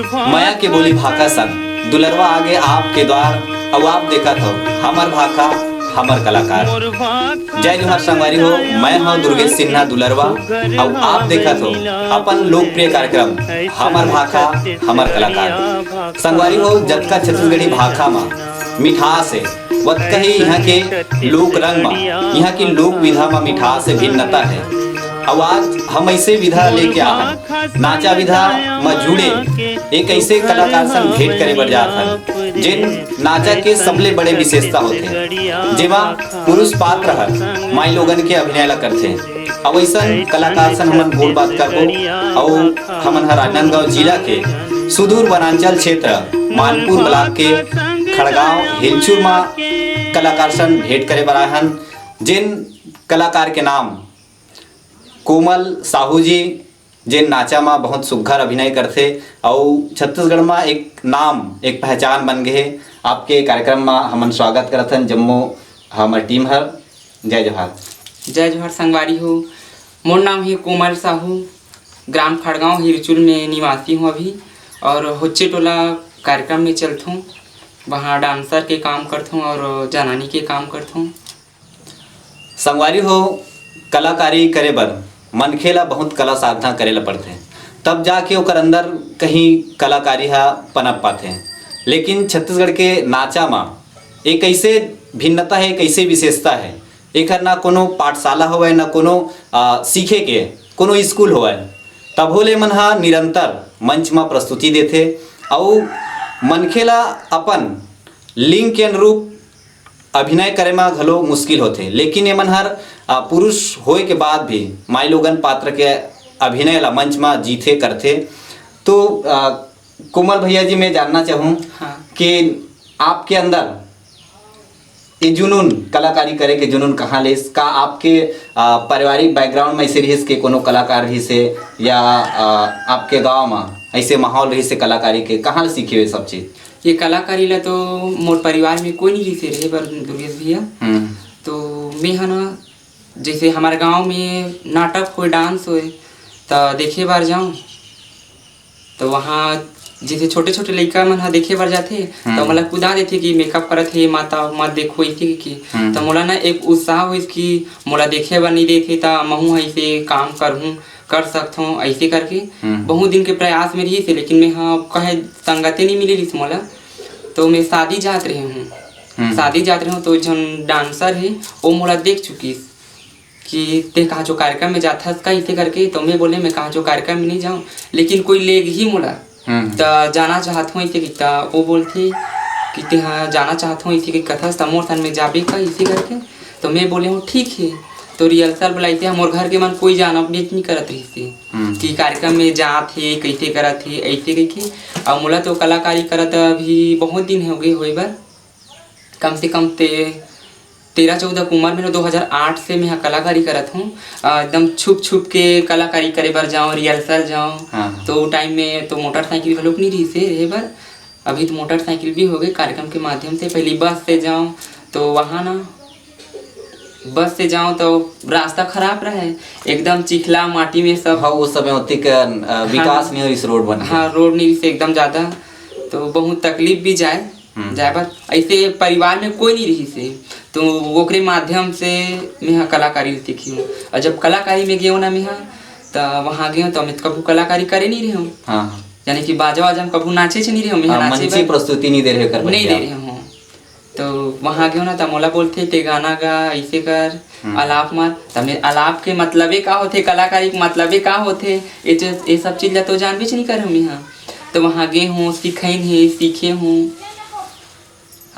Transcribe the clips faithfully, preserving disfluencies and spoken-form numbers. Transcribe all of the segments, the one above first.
मया के बोली भाखा संग दुलरवा आगे आपके द्वार, अउ आप देखत हो हमर भाखा, हमर कलाकार। जय जोहार संगवारी हो, मैं हूं दुर्गेश सिन्हा दुलरवा, अउ आप देखत हो अपन लोकप्रिय कार्यक्रम हमर भाखा, हमर कलाकार। संगवारी हो, जतका छत्तीसगढ़ी भाखा म मिठास हे, वतका ही इहां के लोक रंग म, इहां के लोक विधा म मिठास हे, भिन्नता हे। अउ आज हम ऐसे विधा लेके आए हन, नाचा विधा म जुड़े एक ऐसे कलाकार संग भेंट करे बर जात हन, जेन नाचा के सबले बड़े विशेषता होथे, जेमा पुरुष पात्र हर माई लोगन के अभिनय ला करथे। अब ऐसन कलाकार संग हमन गोठ बात करबो, अउ हमन ह राजनांदगांव जिला के सुदूर वनांचल क्षेत्र मानपुर ब्लॉक के खड़गांव हिलचुर म कलाकार संग भेंट करे बर आए हन, जेन कलाकार के नाम कोमल साहू जी, जेन नाचा म बहुत सुघर अभिनय करथे अउ छत्तीसगढ़ म एक नाम, एक पहचान बन गे हे। आपके कार्यक्रम म हमन स्वागत करत हन जम्मो हमर टीम हर। जय जोहार। जय जोहार संगवारी हो, मोर नाम हे कोमल साहू, ग्राम खड़गांव हिरचुल में निवासी हूँ अभी, और होच्चे टोला कार्यक्रम में चलथूँ, वहाँ डांसर के काम करथूँ और जनानी के काम करथूँ। संगवारी हो, कलाकारी करे बर मनखे ला बहुत कला साधना करे ला पड़थे, तब जाके ओकर अंदर कहीं कलाकारी हा पनप पाथे। लेकिन छत्तीसगढ़ के नाचा म एक ऐसे भिन्नता है, एक ऐसे विशेषता है, एकर ना कोनो पाठशाला होवय, ना कोनो, आ, सीखे के कोनो स्कूल होवय, तभो ले मन हा निरंतर मंच म प्रस्तुति देथे अउ मनखे ला अपन लिंग के अनुरूप अभिनय करे म घलो मुश्किल होथे, लेकिन एमन हर, आ, पुरुष होए के बाद भी माईलोगन पात्र के अभिनय ला मंच म जीथे करथे। तो, आ, कोमल भैया जी, मैं जानना चाहूँ हाँ। कि आपके अंदर ये जुनून, कलाकारी करे के जुनून कहाँ ले? का आपके, आ, पारिवारिक बैकग्राउंड में ऐसे रहिस के कोनो कलाकार रहिस हे, या, आ, आपके गांव में ऐसे माहौल रहिस हे कलाकारी के? कहाँ ले सीखे हो ये सब चीज? ये कलाकारी ला तो मोर परिवार में कोई नहीं रहिस हे रहे बर, दुर्गेश भैया। हम्म। तो मैं ह ना, जैसे हमारे गांव में नाटक होए, डांस होए, त देखे बर जाऊं, तो वहाँ जैसे छोटे-छोटे लइका मन ह देखे बर जाथे, हम्म। त मोला कुदा देथे कि मेकअप करत हे, माता मत देखो, ऐसे कि, हम्म। त मोला ना एक उत्साह होइस कि मोला देखे बर नहीं देथे, त महूं ह ऐसे काम करहूं, कर सकथों, ऐसे करके हम्म। बहुत दिन के प्रयास में रहिस हे, लेकिन मैं ह कहे संगते नहीं मिले रहिस मोला, तो मैं शादी जात रहे हूँ। हम्म। शादी जात रहे हूँ, तो एक झन डांसर हे, वो मोला देख चुकिस कि ते कहाँ जो कार्यक्रम में जाथस का, इसे करके, तो मैं बोले, "मैं कहाँ जो कार्यक्रम में नहीं जाऊँ, लेकिन कोई लेग ही मोला।" हम्म। त जाना चाहत हूँ, इसे कि, त वो बोलथे कि, "ते हाँ जाना चाहत हूँ, इसे कि कथस, त मोर संग में जाबे का?" इसे करके, तो मैं बोले हूँ, "ठीक है।" तो रिहर्सल बुलाइते, हमर घर के मन कोई जाना बेच नहीं करत रहिस हे हम्म। कि कार्यक्रम में जात हे, कैसे करत हे, ऐसे कहिके। अब मोला तो कलाकारी करत अभी बहुत दिन हो गए होए बर, कम से कम ते-, तेरह चौदह के उम्र में, दो हज़ार आठ से मैं ह कलाकारी करत हूँ। अ, एकदम छुप छुप के कलाकारी करे बर जाऊँ, रिहर्सल जाऊँ। हाँ। तो वो टाइम में तो मोटरसाइकिल घलोक नहीं रहिस हे रहे बर, अभी तो मोटरसाइकिल भी हो गए कार्यक्रम के माध्यम से। पहली बस से जाऊँ तो वहाँ ना, बस से जाऊँ तो रास्ता खराब रहे, एकदम चिखला माटी में सब। हाँ, वो समय होती के, अ, विकास हाँ। नहीं हो इस रोड बन के। हाँ, रोड नहीं से एकदम ज़्यादा, तो बहुत तकलीफ भी जाए। हम्म। जाए बर ऐसे परिवार में कोई नहीं रहिस हे, तो ओकरे माध्यम से मैं ह कलाकारी सीखी हूँ। और जब कलाकारी में गए ना मैं ह, त वहाँ गए तो मैं तो कभू कलाकारी करे नहीं रहे हूँ। हाँ। यानी कि बाजा वाजा में कभू नाचे से नहीं रहे हूँ, मैं हाँ, नाचे मंची बर प्रस्तुति नहीं दे रहे कर नहीं दे रहे हूँ। तो वहाँ गए ना, त मोला बोलथे, "ते गाना गा, ऐसे कर, हम्म। अलाप मार।" त मैं अलाप के मतलबे का होथे, कलाकारी के मतलबे का होथे, ये जो, ये सब चीज ला तो जानबे च नहीं करे हूँ मैं ह। तो वहाँ गए हूँ, सिखाइन हे, सीखे हूँ,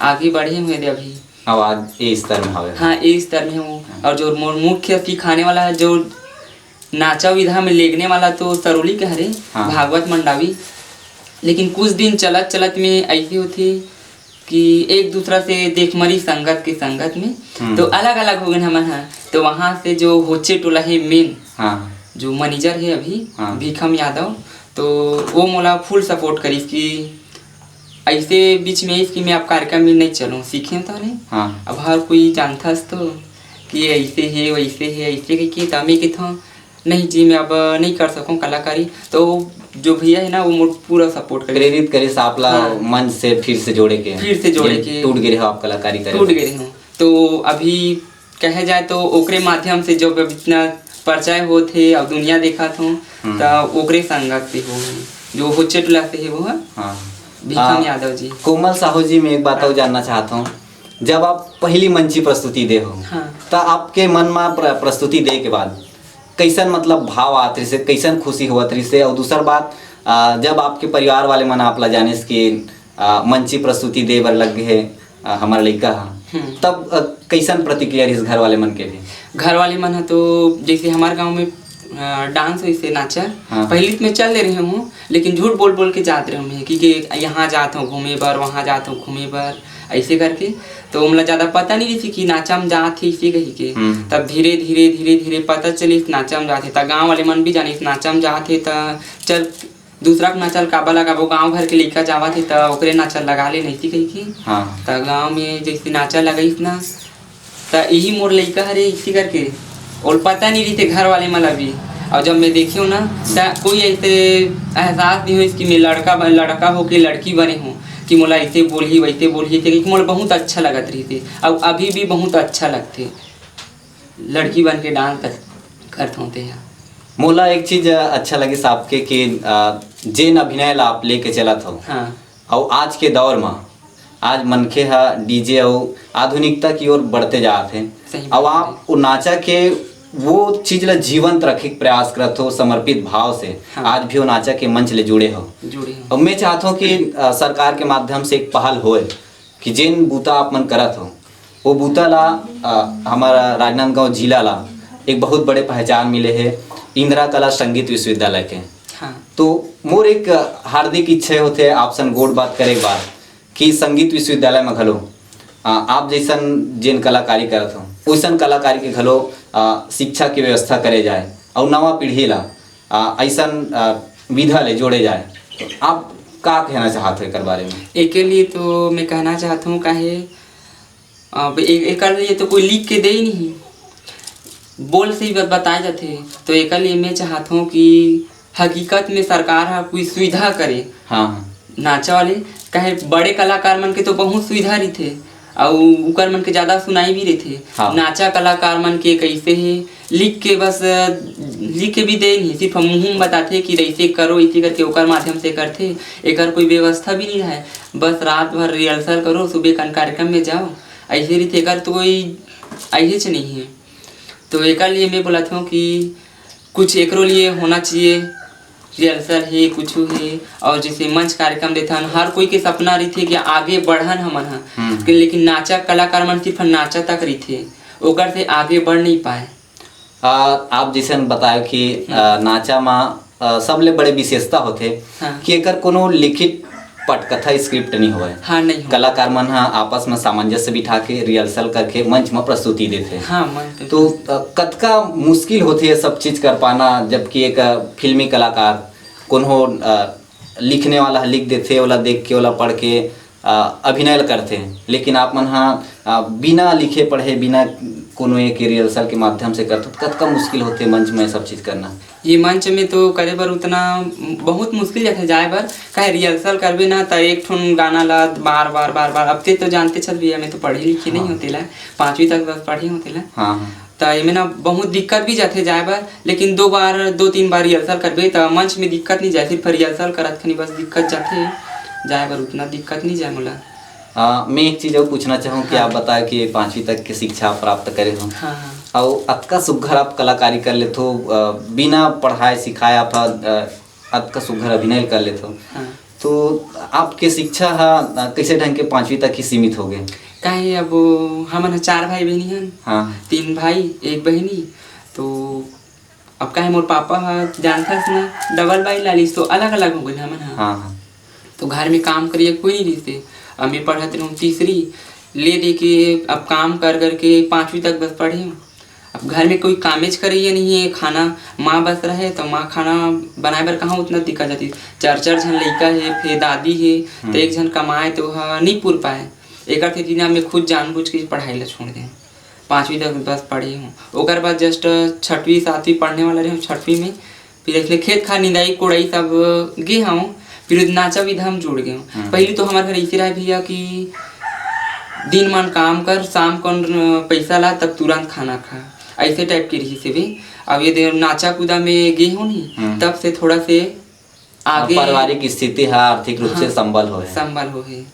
आगे बढ़े हूँ दे अभी। अब आज ये स्तर में हवे। हाँ, ये स्तर में हूँ। हाँ। और जो मोर मुख्य सिखाने वाला है, जो नाचा विधा में लेगने वाला तो सरोली के हरे, हाँ। भागवत मंडावी। लेकिन कुछ दिन चलत चलत में ऐसे होथे कि एक दूसरा से देख मरी संगत के संगत में, हम्म। तो अलग अलग हो गए हमन ह। तो वहाँ से जो होचे टोला है मेन, हाँ। जो मैनेजर है अभी, हाँ। भीखम यादव, तो वो मोला फुल सपोर्ट करिस कि ऐसे बीच में इसकी मैं आप कार्यक्रम में नहीं चलूँ, सीखे तो नहीं। हाँ। अब हर कोई जानथस तो कि ऐसे है, वैसे है, ऐसे के, के, तो मैं कहता हूँ, "नहीं जी, मैं अब नहीं कर सकूँ कलाकारी।" तो जो भैया हे ना, वो मोर पूरा सपोर्ट करे। प्रेरित करिस आप ला हाँ। मंच से फिर से जोड़े के? फिर से जोड़े जे के। टूट गे हो आप कलाकारी करे टूट बर? गे हो। तो अभी कहे जाए तो ओकरे माध्यम से जो अब इतना परिचय होत हे अउ दुनिया देखत हो, हम्म। त ओकरे संगत से हो, जो होचे टोला से हे वो ह, हाँ। भीखम आ, यादव जी। कोमल साहू जी, मैं एक बात अउ जानना चाहत हूँ, जब आप पहली मंची प्रस्तुति दे हो, हाँ। त आपके मन में प्र-, प्रस्तुति दे के बाद कैसन, मतलब, भाव आत रहिसे, कैसन खुशी होवत रहिसे? और दूसर बात, आ, जब आपके परिवार वाले मन आप ला जानिस कि, आ, मंची प्रस्तुति दे बर लग गे हे, आ, हमर लइका ह, हम्म। तब, आ, कैसन प्रतिक्रिया रहिस घर वाले मन के भी? घर वाले मन ह तो जैसे हमार गांव में, आ, डांस वैसे नाचा, हाँ। पहली तो मैं चल दे रहे हूँ, लेकिन झूठ बोल बोल के जात रहे हूँ कि, कि यहाँ जात हूँ घूमे बर, वहाँ जात हूँ घूमे बर, ऐसे करके। तो हमला ज्यादा पता नहीं रहिस कि नाचा म जात हे, इसे कही के। हम्म। तब धीरे, धीरे, धीरे, धीरे पता चलिस नाचा म जात हे, त गाँव वाले मन भी जानिस नाचा म जात हे, त चल दूसरा के नाचा ल काबर लगाबो, गाँव घर के लइका जावत हे, त ओकरे नाचा ल लगा ले, नइसी कही के। हाँ। त गाँव में जैसे नाचा लगाइस ना, त इही मोर लइका हरे, इसी करके। ओला पता नहीं रहिथे घर वाले मन ला भी। और जब मैं देखे हूँ ना, त कोई ऐसे एहसास नहीं होइस कि मैं लड़का बन-, लड़का हो के लड़की बने हूँ, कि मोला ऐसे बोलही, वैसे बोलही, ते कि मोला बहुत अच्छा लगत रहिथे। और अभी भी बहुत अच्छा लगथे, लड़की बन के डांस कर-, करत हूँ ते ह। मोला एक चीज अच्छा लगिस आपके कि, अ, जेन अभिनय ला आप लेके चलत हो, हाँ। अउ आज के दौर म आज मनखे ह डीजे अउ आधुनिकता की ओर बढ़ते जात हे। सही अउ बात आप हे। वो नाचा के वो चीज ला जीवंत रखे के प्रयास करत हो समर्पित भाव से। हाँ। आज भी वो नाचा के मंच ले जुड़े हो। जुड़े हो। अउ मैं चाहत हूँ कि, अ, सरकार के माध्यम से एक पहल होए कि जेन बूता आप मन करत हो, वो बूता ला, अ, हमारा राजनांदगांव जिला ला एक बहुत बड़े पहचान मिले हे इंदिरा कला संगीत विश्वविद्यालय के। हाँ। तो मोर एक हार्दिक इच्छा होथे आप सन गोठ बात करे के बाद कि संगीत विश्वविद्यालय में घलो, अ, आप जैसन जेन कलाकारी करत हो, वैसन कलाकारी के घलो, अ, शिक्षा की व्यवस्था करे जाए और नवा पीढ़ी ला, अ, ऐसन, अ, विधा ले जोड़े जाए। आप का कहना चाहत हो एकर बारे में? एके लिए तो मैं कहना चाहत हूँ, काहे अब ए-, एकर लिए तो कोई लिख के दे ही नहीं, बोल से ही बत-, बताए जाथे। तो एकर लिए मैं चाहत हूँ कि हकीकत में सरकार ह कोई सुविधा करे। हाँ, हाँ। नाचा वाले, काहे बड़े कलाकार मन के तो बहुत सुविधा रहिथे, अउ उकर मन के ज्यादा सुनाई भी रहिथे। हाँ। नाचा कलाकार मन के कैसे हे, लिख के बस, अ, लिख के भी दे नहीं, सिर्फ मुंह में बताथे कि ऐसे करो, ऐसे करके ओकर माध्यम से करथे। एकर कोई व्यवस्था भी नहीं है, बस रात भर रिहर्सल करो, सुबह कन कार्यक्रम में जाओ, ऐसे रहिथे। एकर तो कोई ऐसेच नहीं है। तो एकर लिए मैं बोलत हूँ कि कुछ एकरो लिए होना चाहिए, रिहर्सल हे, कुछ हे, और जैसे मंच कार्यक्रम देथन, हर कोई के सपना रहिथे कि आगे बढ़न हमन ह। हम्म। कि लेकिन नाचा कलाकार मन सिर्फ नाचा तक रहिथे, ओकर से आगे बढ़ नहीं पाए। आ, आप जैसन बताए कि, हम्म। आ, नाचा मा, आ, सबले बड़े विशेषता होथे हाँ। कि एकर कोनो लिखित पटकथा, स्क्रिप्ट नहीं होवय। हाँ, नहीं होवय। कलाकार मन ह आपस में सामंजस्य बिठा के, रिहर्सल करके मंच में प्रस्तुति देथे। हाँ, मंच पे तो, प्रस्तुति। आ, कतका मुश्किल होथे ये सब चीज कर पाना, जबकि एक, आ, फिल्मी कलाकार कोनो, आ, लिखने वाला ह लिख देथे, ओला देख के, ओला पढ़ के, आ, अभिनय ल करथे, लेकिन आप मन ह, आ, बिना लिखे पढ़े, बिना कोनो एक रिहर्सल के माध्यम से करथे, त कतका मुश्किल होथे मंच में सब चीज करना। ये मंच में तो करे बर उतना बहुत मुश्किल जाथे जाए बर, काहे रिहर्सल करबे ना, त एक ठन गाना ला बार, बार, बार, बार, अब ते तो जानते छस भैया, मैं तो पढ़े लिखे नहीं हाँ। हों तेला, पाँचवीं तक बस पढ़े हों तेला। हाँ, हाँ। त एमे ना बहुत दिक्कत भी जाथे जाए बर, लेकिन दो बार, दो तीन बार रिहर्सल करबे त मंच में दिक्कत नहीं जाए, सिर्फ रिहर्सल करत खनी बस दिक्कत जाथे, जाए बर उतना दिक्कत नहीं जाए मोला। आ, मैं एक चीज और पूछना चाहूँ कि हाँ। आप बताए कि पाँचवीं तक की शिक्षा आप प्राप्त करे हो। हाँ, हाँ। और अतका सुघर आप कलाकारी कर लेथो, आ, बिना पढ़ाए सिखाए आप, आ, अतका सुघर अभिनय कर लेथो। हाँ। तो आपके शिक्षा हा, आ, कैसे ढंग के पाँचवीं तक ही सीमित हो गए? काहे अब हमन ह चार भाई बहिनी हन। हाँ। तीन भाई, एक बहिनी। तो अब काहे मोर पापा ह जानथस ना, डबल बाई लालिस तो अलग-अलग हो गइन हमन ह। हाँ, हाँ। तो घर में काम करिया कोई नहीं रहिस ते। अब मैं पढ़त रहूँ तीसरी, ले दे के अब काम कर करके पाँचवीं तक बस पढ़े हूँ। अब घर में कोई कामेच करइया नहीं है, खाना माँ बस रहे तो माँ खाना बनाए बर कहाँ उतना दिक्कत जाती। चार चार झन लइका है, फिर दादी है, तो हम्म। एक झन कमाए तो वह नहीं पूर पाए। एकर सेती ना मैं खुद जानबूझ के पढ़ाई ला छोड़ दें। पाँचवीं तक बस पढ़े हूँ, ओकर बाद जस्ट छठवीं सातवीं पढ़ने वाला रहे हूँ, छठवीं में फिर इसलिए खेत खार निंदाई कोड़ाई सब गे हूँ। फिर नाचा विधा में जुड़ गए हूँ। हम्म। पहले तो हमारे घर ऐसे रहे भैया कि दिन मन काम कर, शाम कौन पैसा ला, तब तुरंत खाना खा, ऐसे टाइप के रही से भी। अब ये दे नाचा कूदा में गे हूँ नहीं, हम्म। तब से थोड़ा से आगे पारिवारिक स्थिति है, आर्थिक रूप से हाँ, संबल हो है। संबल हो है।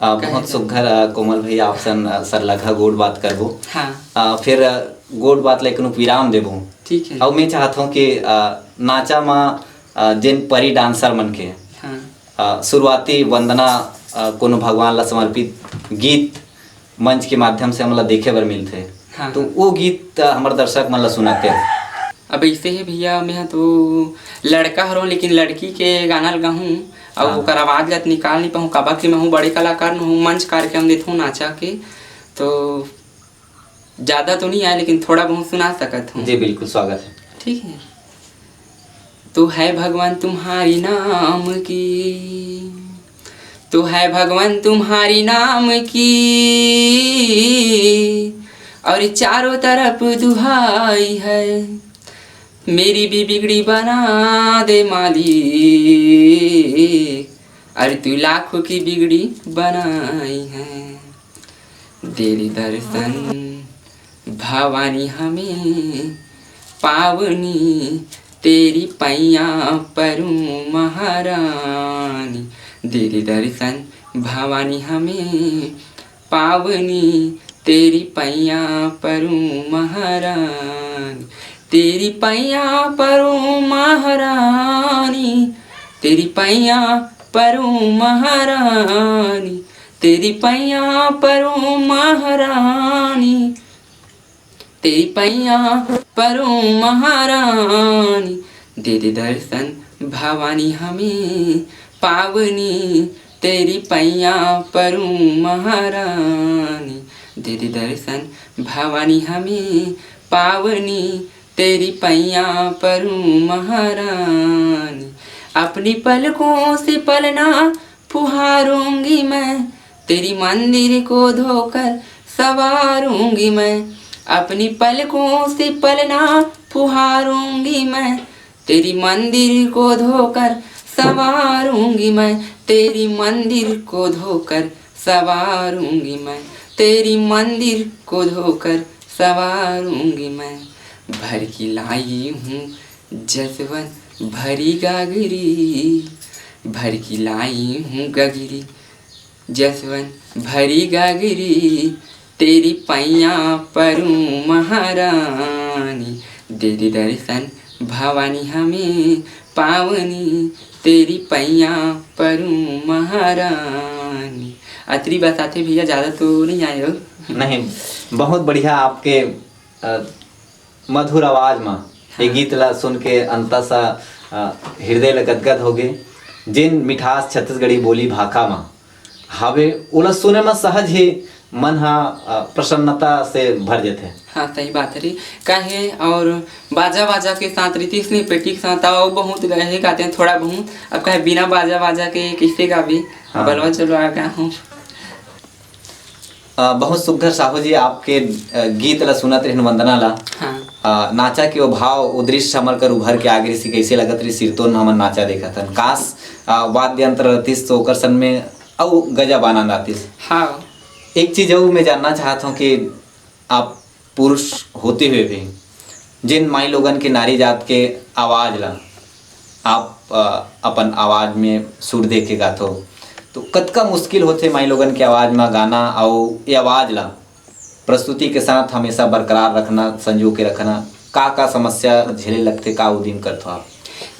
आ, कहे बहुत जाए। सुघर, आ, कोमल भैया, आप सन, आ, सरलघा गोठ बात करबो। हाँ। आ, फिर, आ, गोठ बात लेकिन विराम देबो। ठीक है। अब मैं चाहत हूँ कि, आ, नाचा मा, आ, जेन परी डांसर मन के, हाँ। आ, शुरुआती वंदना, आ, कोनो भगवान ला समर्पित गीत मंच के माध्यम से हमला देखे बर मिलथे। हाँ। तो वो गीत, आ, हमर दर्शक मन ला सुनाते। अब ऐसे है भैया, मैं तो लड़का हरों, लेकिन लड़की के गाना ल गाहूँ, और हाँ। ओकर आवाज ला तो निकाल नहीं पाऊँ, काबर कि मैं हूँ बड़े कलाकार, मैं हूँ मंच कार्यक्रम देथूँ नाचा के, तो ज्यादा तो नहीं आए, लेकिन थोड़ा बहुत सुना सकत हूँ। जी, बिल्कुल, स्वागत है। ठीक है। तो है भगवान तुम्हारी नाम की, तो है भगवान तुम्हारी नाम की, और चारों तरफ दुहाई है, मेरी भी बिगड़ी बना दे मालिक, अरे तू लाखों की बिगड़ी बनाई है। दे दे दर्शन भवानी हमें पावनी, तेरी पैया परूं महारानी। दे दे दर्शन भवानी हमें पावनी, तेरी पैया परूं महारानी, तेरी पैया परूं महारानी, तेरी पैया परूं महारानी, तेरी पैया परूं महारानी, तेरी पैया परूं महारानी। दे दे दर्शन भवानी हमें पावनी, तेरी पैया परूं महारानी। दे दे दर्शन भवानी हमें पावनी, तेरी पैया परूं महारानी। अपनी पलकों से पलना फुहारूंगी मैं, तेरी मंदिर को धोकर सवारूंगी मैं। अपनी पलकों से पलना फुहारूंगी मैं, तेरी मंदिर को धोकर सवारूंगी मैं, तेरी मंदिर को धोकर सवारूंगी मैं, तेरी मंदिर को धोकर सवारूंगी मैं। भर की लाई हूँ जसवन भरी गागरी, भर की लाई हूँ गगरी, जसवन भरी गागरी, तेरी पैया परूं महारानी। दे दे दर्शन भवानी हमें पावनी, तेरी पैया परूं महारानी। अतरी बस आथे भैया, ज्यादा तो नहीं आए हो। नहीं, बहुत बढ़िया आपके, अ, मधुर आवाज म ये हाँ। गीत ला सुन के अंतस, अ, हृदय ल गदगद होगे। जेन मिठास छत्तीसगढ़ी बोली भाखा म हावे, ओला सुने म सहज ही मन ह, अ, प्रसन्नता से भर जथे। हाँ, सही बात है रे। काहे और बाजा, बाजा के साथ रीतिस ने पेटी के साथ आओ, बहुत गए गाते हैं थोड़ा बहुत। अब कहे बिना बाजा, बाजा के कैसे गावे? हाँ। बलवा चलो आ गा हूँ। अ, बहुत सुघर साहू जी आपके, अ, गीत ला सुनत रहिन वंदना ला। हाँ। अ, नाचा के वो भाव, वो दृश्य हमर कर उभर के आगे रहिस, कैसे लगत रहिस सिरतोन में हमन नाचा देखत हन। काश, अ, वाद्य यंत्र रहतिस तो ओकर सन में अउ गजब आनंद आतिस। हाँ। एक चीज अउ मैं जानना चाहत हूँ कि आप पुरुष होते हुए भी जिन माई लोगन के, नारी जात के आवाज ला आप, अ, अपन आवाज में सुर दे के गाथो, तो कतका मुश्किल होथे माई लोगन के आवाज में गाना, अउ ये आवाज ला प्रस्तुति के साथ हमेशा बरकरार रखना, संजो के रखना? का का समस्या झेले लगथे, का उदिम करथो आप?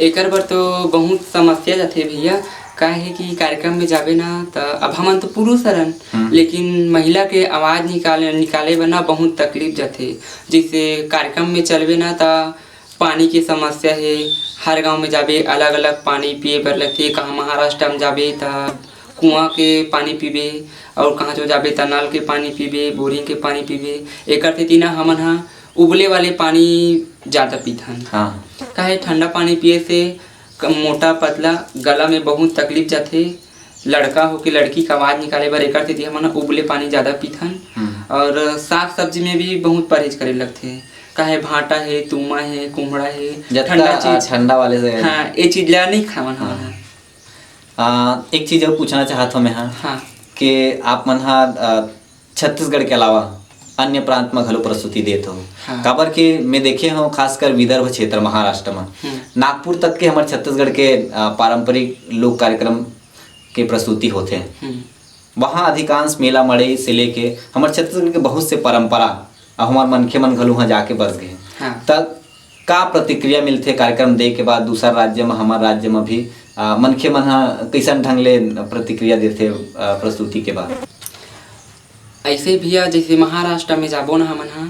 एकर बर तो बहुत समस्या जाथे भैया, काहे कि कार्यक्रम में जाबे ना, त अब हमन तो पुरुष हरन, हम्म। लेकिन महिला के आवाज निकाले, निकाले बर ना बहुत तकलीफ जाथे। जैसे कार्यक्रम में चलबे ना, त पानी के समस्या हे, हर गांव में जाबे अलग-अलग पानी पिए बर लगथे। कहाँ महाराष्ट्र में जाबे त कुआं के पानी पीबे, और कहाँ जो जाबे त नल के पानी पीबे, बोरिंग के पानी पीबे। एकर सेती ना हमन ह उबले वाले पानी ज्यादा पीथन। हाँ। काहे ठंडा पानी पिए से क-, मोटा पतला गला में बहुत तकलीफ जाथे। लड़का हो के लड़की के आवाज निकाले बर एकर सेती हमन ह उबले पानी ज्यादा पीथन। हम्म। और साग सब्जी में भी बहुत परहेज करे लगथे। काहे भांटा हे, तुमा हे, कुम्हड़ा हे, जतका, ठंडा आ, चीज। ठंडा वाले से। हाँ, ये चीज ला नहीं खावन हमन हाँ। हा। आ, एक चीज और पूछना चाहत हूँ मैं, हाँ, हाँ। कि आप मन हा, आ, छत्तीसगढ़ के अलावा अन्य प्रांत म घलो प्रस्तुति देत हो। हाँ। काबर कि मैं देखे हूँ, खासकर विदर्भ क्षेत्र, महाराष्ट्र म, हम्म। नागपुर तक के हमर छत्तीसगढ़ के, आ, पारंपरिक लोक कार्यक्रम के प्रस्तुति होथे। हम्म। वहाँ अधिकांश मेला मड़ई से लेके हमर छत्तीसगढ़ के बहुत से परंपरा अउ हमर मनखे मन घलो वहाँ जाके बस गए। हाँ। त का प्रतिक्रिया मिलथे कार्यक्रम दे के बाद दूसर राज्य म, हमर राज्य म भी, आ, मनखे मन ह कइसन ढंग ले प्रतिक्रिया देथे, आ, प्रस्तुति के बाद? ऐसे भैया, जैसे महाराष्ट्र में जाबो ना हमन ह,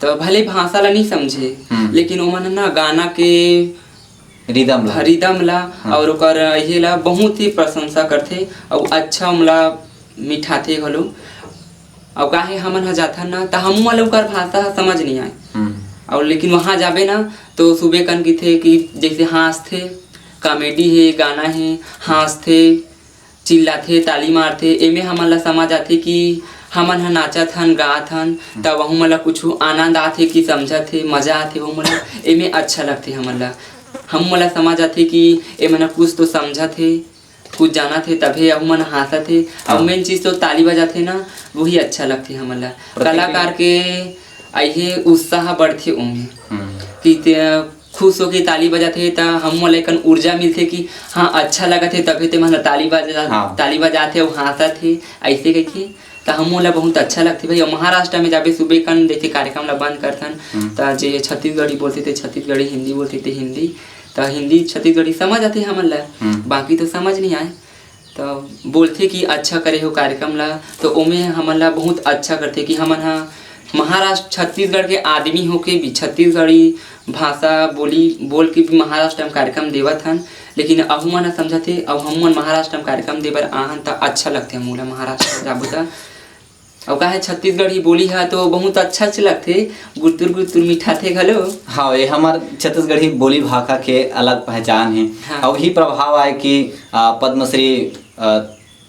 तो भले भाषा ला नहीं समझे, हम्म। लेकिन ओमन ह ना गाना के रिदम ला। रिदम ला हाँ। और ओकर ये ला बहुत ही प्रशंसा करथे और अच्छा ओमला मिठाथे घलो। और काहे हमन ह जाथन ना, त हमू वाला ओकर भाषा ह समझ नहीं आए। हम्म। और लेकिन वहाँ जाबे ना, तो सुबह कन किथे कि जैसे हाँसथे, कॉमेडी हे, गाना हे, हाँसथे, चिल्लाथे, ताली मारथे, एमे हमन ला समझ आथे कि हमन ह नाचत हन, गात हन, त वहू मन ला कुछु आनंद आथे कि समझत हे, मजा आथे वहू मन ला, एमे अच्छा लगथे हमन ला। हमू मन ला समझ आथे कि एमन ह कुछ तो समझत हे, कुछ जानत हे, तभे अहू मन हाँसत हे। अउ हाँ। मेन चीज तो ताली बजाथे ना, वही अच्छा लगथे हमन ला। प्रतिक्रिया। कलाकार के अइहे उत्साह बढ़थे ओमे। हम्म। कि ते खुश होके ताली बजाथे, त हमू मन ला एकन ऊर्जा मिलथे कि हाँ, अच्छा लगत हे, तभे ते मन ताली बजा-, हाँ। ताली बजाथे अउ हाँसत हे, अइसे कहिके। त हमू ला बहुत अच्छा लगथे भाई। अउ महाराष्ट्र में जाबे, सुबह कन जैसे कार्यक्रम ला बंद करथन, हम्म। त जे छत्तीसगढ़ी बोलथे, ते छत्तीसगढ़ी, हिंदी बोलथे, ते हिंदी। त हिंदी, छत्तीसगढ़ी समझ आथे हमन ला, हम्म। बाकी तो समझ नहीं आए। त बोलथे कि अच्छा करे हो कार्यक्रम ला, तो ओमे हमन ला बहुत अच्छा करथे कि हमन ह महाराष्ट्र, छत्तीसगढ़ के आदमी होके भी छत्तीसगढ़ी भाषा बोली, बोल के भी महाराष्ट्र में कार्यक्रम देवत हन, लेकिन अहू मन ह समझथे, अउ हमू मन महाराष्ट्र में कार्यक्रम दे बर आहन, त अच्छा लगथे हमू ला महाराष्ट्र जाबो त। अउ काहे छत्तीसगढ़ी बोली ह तो बहुत अच्छा से लगथे, गुरतुर गुरतुर मिठाथे घलो। हाँ, ये हमर छत्तीसगढ़ी बोली भाखा के अलग पहचान हे। हाँ। अउ ही प्रभाव आय कि, आ, पद्मश्री, आ,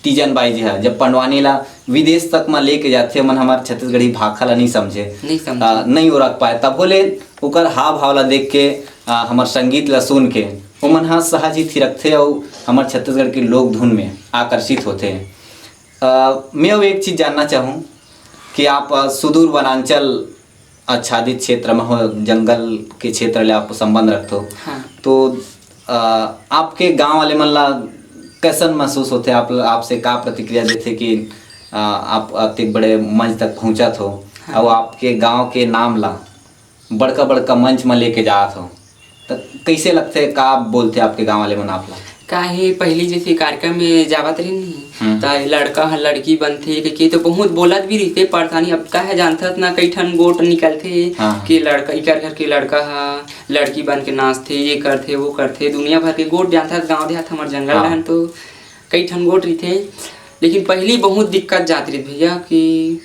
तीजन बाई जी ह जब पंडवानी ला विदेश तक म लेके जाथे, ओमन हमर छत्तीसगढ़ी भाखा ला नहीं समझे, नहीं समझे। आ, नहीं ओरख पाए, तभो ले ओकर हाव भाव ला देख के, आ, हमर संगीत ला सुन के ओमन ह सहज ही थिरकथे अउ हमर छत्तीसगढ़ के लोक धुन में आकर्षित होथे। अ, मैं अउ एक चीज जानना चाहूँ कि आप, अ, सुदूर वनांचल आच्छादित क्षेत्र में हो, जंगल के क्षेत्र ले आप संबंध रखथो। हाँ। तो, अ, आपके गांव वाले मन ला कैसन महसूस होथे? आप, आपसे का प्रतिक्रिया देथे कि, अ, आप अतेक बड़े मंच तक पहुंचत हो हाँ। अउ आपके गांव के नाम ला बड़का-बड़का मंच म लेके जात हो, त कइसे लगथे? का बोलथे आपके गाँव वाले मन आप ला? काहे पहिली जैसे कार्यक्रम में जावत रहिन नहीं, हम्म। त लड़का ह लड़की बनथे कहिके तो बहुत बोलत भी रहिथे, परेशानी। अब काहे जानथस ना, कई ठन गोठ निकलथे हाँ। कि लड़का, इकर घर के लड़का ह लड़की बन के नाचथे, ये करथे, वो करथे, दुनिया भर के गोठ जानथस, गाँव देहात हमर जंगल हाँ। रहन तो कई ठन गोठ रहिथे। लेकिन पहिली बहुत दिक्कत जात रहिस भैया कि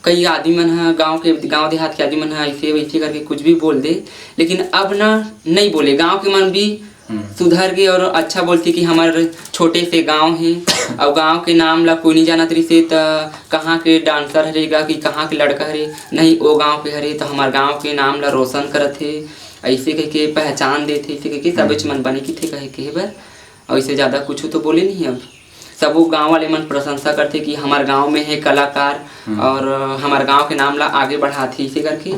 कई आदमी मन ह, गाँव के, गाँव देहात के आदमी मन ह अइसे वइसे करके कुछ भी बोल दे, लेकिन अब ना नइ बोले। गाँव के मन भी हम्म। सुधर गे और अच्छा बोलथे कि हमर छोटे से गाँव हे, अउ गाँव के नाम ला कोई नइ जानत रहिसे, त कहाँ के डांसर हरे गा कि कहाँ के लड़का हरे, नहीं, ओ गाँव के हरे, त हमर गाँव के नाम ला रोशन करत हे, अइसे कहिके पहचान देथे, अइसे कहिके हम्म। सबेच मन बने किथे कहे, कहे बर। अउ इसे ज़्यादा कुछ तो बोले नहीं अब। सबो गाँव वाले मन प्रशंसा करथे कि हमर गाँव में हे कलाकार हम्म। और हमर गाँव के नाम ला आगे बढ़ाथे, इसे करके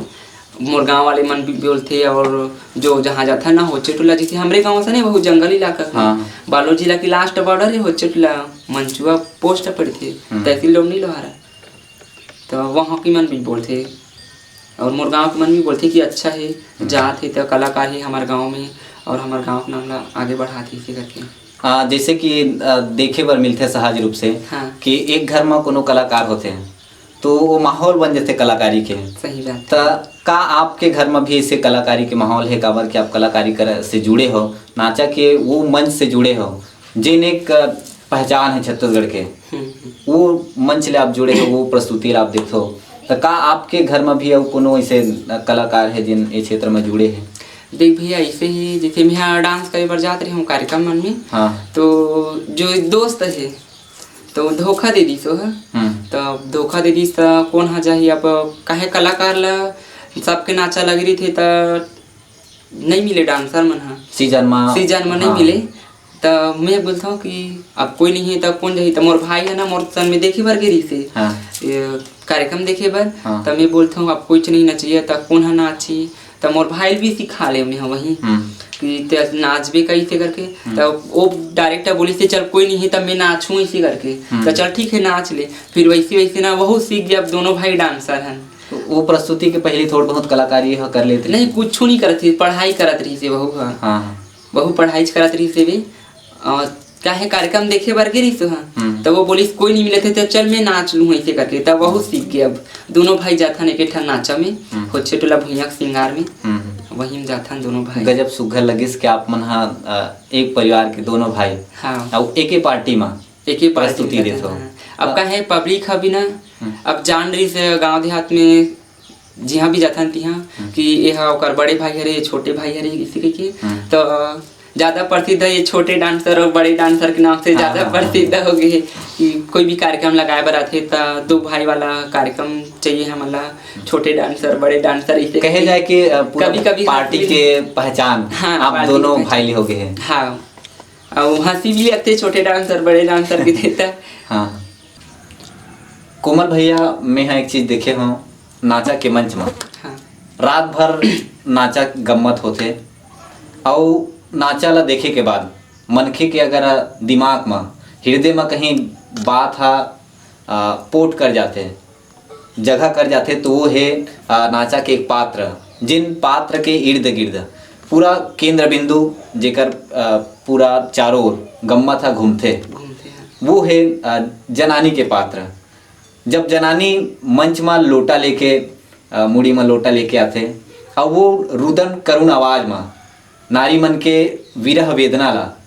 मोर गाँव वाले मन भी बोलथे। और जो जहाँ जाथे ना, होचे टोला, जैसे हमरे गाँव से नहीं, बहुत जंगल इलाका के। हाँ। बालोद जिला के last border है होचे टोला, मंचुआ post पड़थे, हम्म। तहसील डोमनी लोहारा। तो वहाँ के मन भी बोलथे और मोर गाँव के मन भी बोलथे कि अच्छा हे, हम्म। जात हे तो कलाकार हे हमर गाँव में और हमर गाँव के नाम ला आगे बढ़ात हे, इसे करके। आ, जैसे कि, आ, देखे बर मिलथे सहज रूप से हाँ। कि एक घर में कोनो कलाकार होथे तो वो माहौल बन जाथे कलाकारी के। सही बात। त का आपके घर में भी ऐसे कलाकारी के माहौल है, काबर कि आप कलाकारी कर, से जुड़े हो, नाचा के वो मंच से जुड़े हो, जेन एक, आ, पहचान है छत्तीसगढ़ के, हम्म, हम्म। वो मंच ले आप जुड़े हो, वो प्रस्तुति ले आप देखो, त का आपके घर में भी अउ कोनो ऐसे कलाकार है जिन ये क्षेत्र में जुड़े हैं? देख भैया, ऐसे ही जैसे मैं यहाँ डांस करे बर जात रहे हूँ कार्यक्रम मन में, हाँ। तो जो एक दोस्त है तो धोखा दे दिस ओह। हम्म। तो धोखा दे दिस त कौन हा जाही, अब काहे कलाकार ला सबके नाचा लग रही थे, त नहीं मिले डांसर मन ह। सीजन मा सीजन मा नहीं हाँ। मिले। त मैं बोलता हूँ कि अब कोई नहीं है, त कौन जाही? त मोर भाई है ना, मोर सन में देखे बर गे रहिसे। हाँ। ये कार्यक्रम देखे बर। हाँ। त मैं बोलता हूँ, अब कोई नहीं नचिया, त कौन है नाची? त मोर भाई भी सिखा ले मैं वहीं हम्म। कि ते नाचबे कैसे करके। हम्म। त वो डायरेक्टर बोली से, "चल कोई नहीं है, त मैं नाचूँ," ऐसे करके। हम्म। त चल ठीक है, नाच ले। फिर वैसे वैसे ना वहू सीख गया, अब दोनों भाई डांसर हैं। तो वो प्रस्तुति के पहले थोड़ बहुत कलाकारी ह कर लेते? नहीं, कुछ नहीं करत रही, पढ़ाई करत रही से वहू ह। हाँ। वहू पढ़ाई करत रही से भी। और काहे कार्यक्रम देखे बर गे रहिस ह, हम्म। त वो बोलिस कोई नहीं मिलत हे, त चल मैं नाच लूँ ऐसे करके। तब वहू सीख गए। अब दोनों भाई जाथन एक ठन नाचा में, हम्म। होच्छे टोला भुइयां के सिंगार में, हम्म। वहीं में जाथन दोनों भाई। गजब सुघर लगिस कि आप मन हा, अ, एक परिवार के दोनों भाई, हाँ। अउ एके पार्टी मा एके पार्टी प्रस्तुति में देत हो। हाँ। अब का है, पब्लिक ह भी ना, हम्म। अब जान रहिस गाँव देहात में जिहाँ भी जाथन तिहाँ हम्म। कि ये हा ओकर बड़े भाई हरे, ये छोटे भाई हरे, इसी कहिके। हम्म। तो ज्यादा प्रसिद्ध है ये छोटे डांसर और बड़े डांसर के नाम से हाँ, ज्यादा हाँ, हाँ। प्रसिद्ध हो गए हैं कि कोई भी कार्यक्रम लगाए बर आथे त दो भाई वाला कार्यक्रम चाहिए हमला। छोटे डांसर, बड़े डांसर, इसे कहे करके जाए कि, अ, पूरा कभी-कभी पार्टी हंसी के पहचान हाँ, आप पार्टी दोनों के भाई पहचान। ले हो गए हैं। हाँ, और हंसी भी लगते छोटे डांसर, बड़े डांसर के देता। हाँ। कोमल भैया, मैं हा एक चीज देखे हूँ, नाचा के मंच मा हाँ। रात भर नाचा गम्मत होथे, अउ नाचा ला देखे के बाद मनखे के अगर दिमाग मा, हृदय मा कहीं बात हा, आ, पोट कर जाथे, जगह कर जाथे, तो वो हे, आ, नाचा के एक पात्र, जिन पात्र के इर्द गिर्द पूरा केंद्र बिंदु, जेकर, आ, पूरा चारों ओर गम्मत हा घूमथे, घूमथे, हाँ। वो हे, आ, जनानी के पात्र। जब जनानी मंच मा लोटा लेके, अ, मुड़ी मा लोटा लेके आथे, अउ वो रुदन करुण आवाज मा नारी मन के विरह वेदना ला,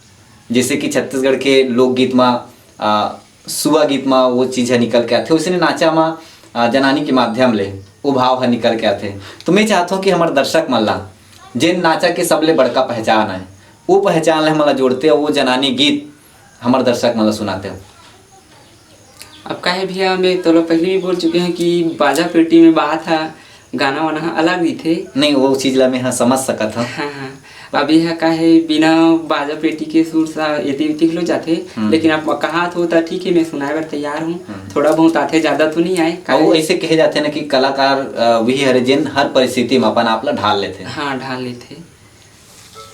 जैसे कि छत्तीसगढ़ के लोकगीत मा, अ, सुआ गीत मा वो चीज ह निकल के आथे, वैसने नाचा मा, अ, जनानी के माध्यम ले वो भाव ह निकल के आथे। तो मैं चाहत हूँ कि हमर दर्शक मन ला जेन नाचा के सबले बड़का पहचान आय, वो पहचान ले हमन ला जोड़ते, वो जनानी गीत हमर दर्शक मन ला सुनाते हो। अब काहे भैया, मैं तोला पहले भी बोल चुके हैं कि बाजा पेटी में बात है, गाना वाना ह अलग रहिथे। नहीं, वो चीज ला मैं ह समझ सकत हूँ। हाँ, हाँ। अब यह का है, बिना बाजा पेटी के सुर सा एती उती घलो जाथे, हम्म। लेकिन आप कहात हो त ठीक है, मैं सुनाए बर तैयार हूँ। हम्म। थोड़ा बहुत आथे, ज्यादा तो नहीं आए, अउ काहे ऐसे कहे जाथे ना कि कलाकार, अ, वही हरे जेन हर परिस्थिति में अपन आप ला ढाल लेथे। हाँ, ढाल लेथे।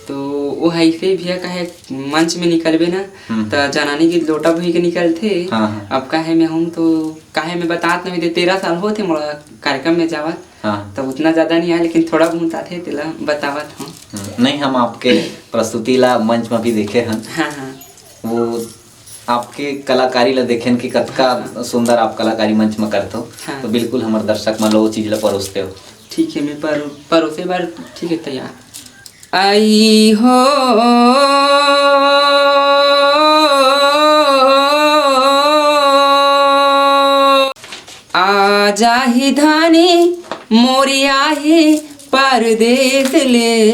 तो वो ऐसे भैया काहे मंच में निकलबे ना, हम्म। त जनानी के लोटा भुई के निकलथे। हाँ, हाँ। अब काहे मैं हूँ तो काहे मैं बतात नहीं दे, तेरह साल होथे मोला कार्यक्रम में जावत। हाँ। तब उतना ज्यादा नहीं आए, लेकिन थोड़ा बहुत आथे, तेला बतावत हूँ। हम्म, नहीं, हम आपके प्रस्तुति ला मंच में भी देखे हन। हाँ, हाँ। वो आपके कलाकारी ला देखेन कि कतका हाँ, हाँ। सुंदर आप कलाकारी मंच में करते हो। हाँ। तो बिल्कुल हमर दर्शक मन ला वो चीज ला परोसते हो। ठीक है, मैं पर-, परोसे बार ठीक है तैयार। आई हो आ जाही धानी मोरी आही परदेस ले,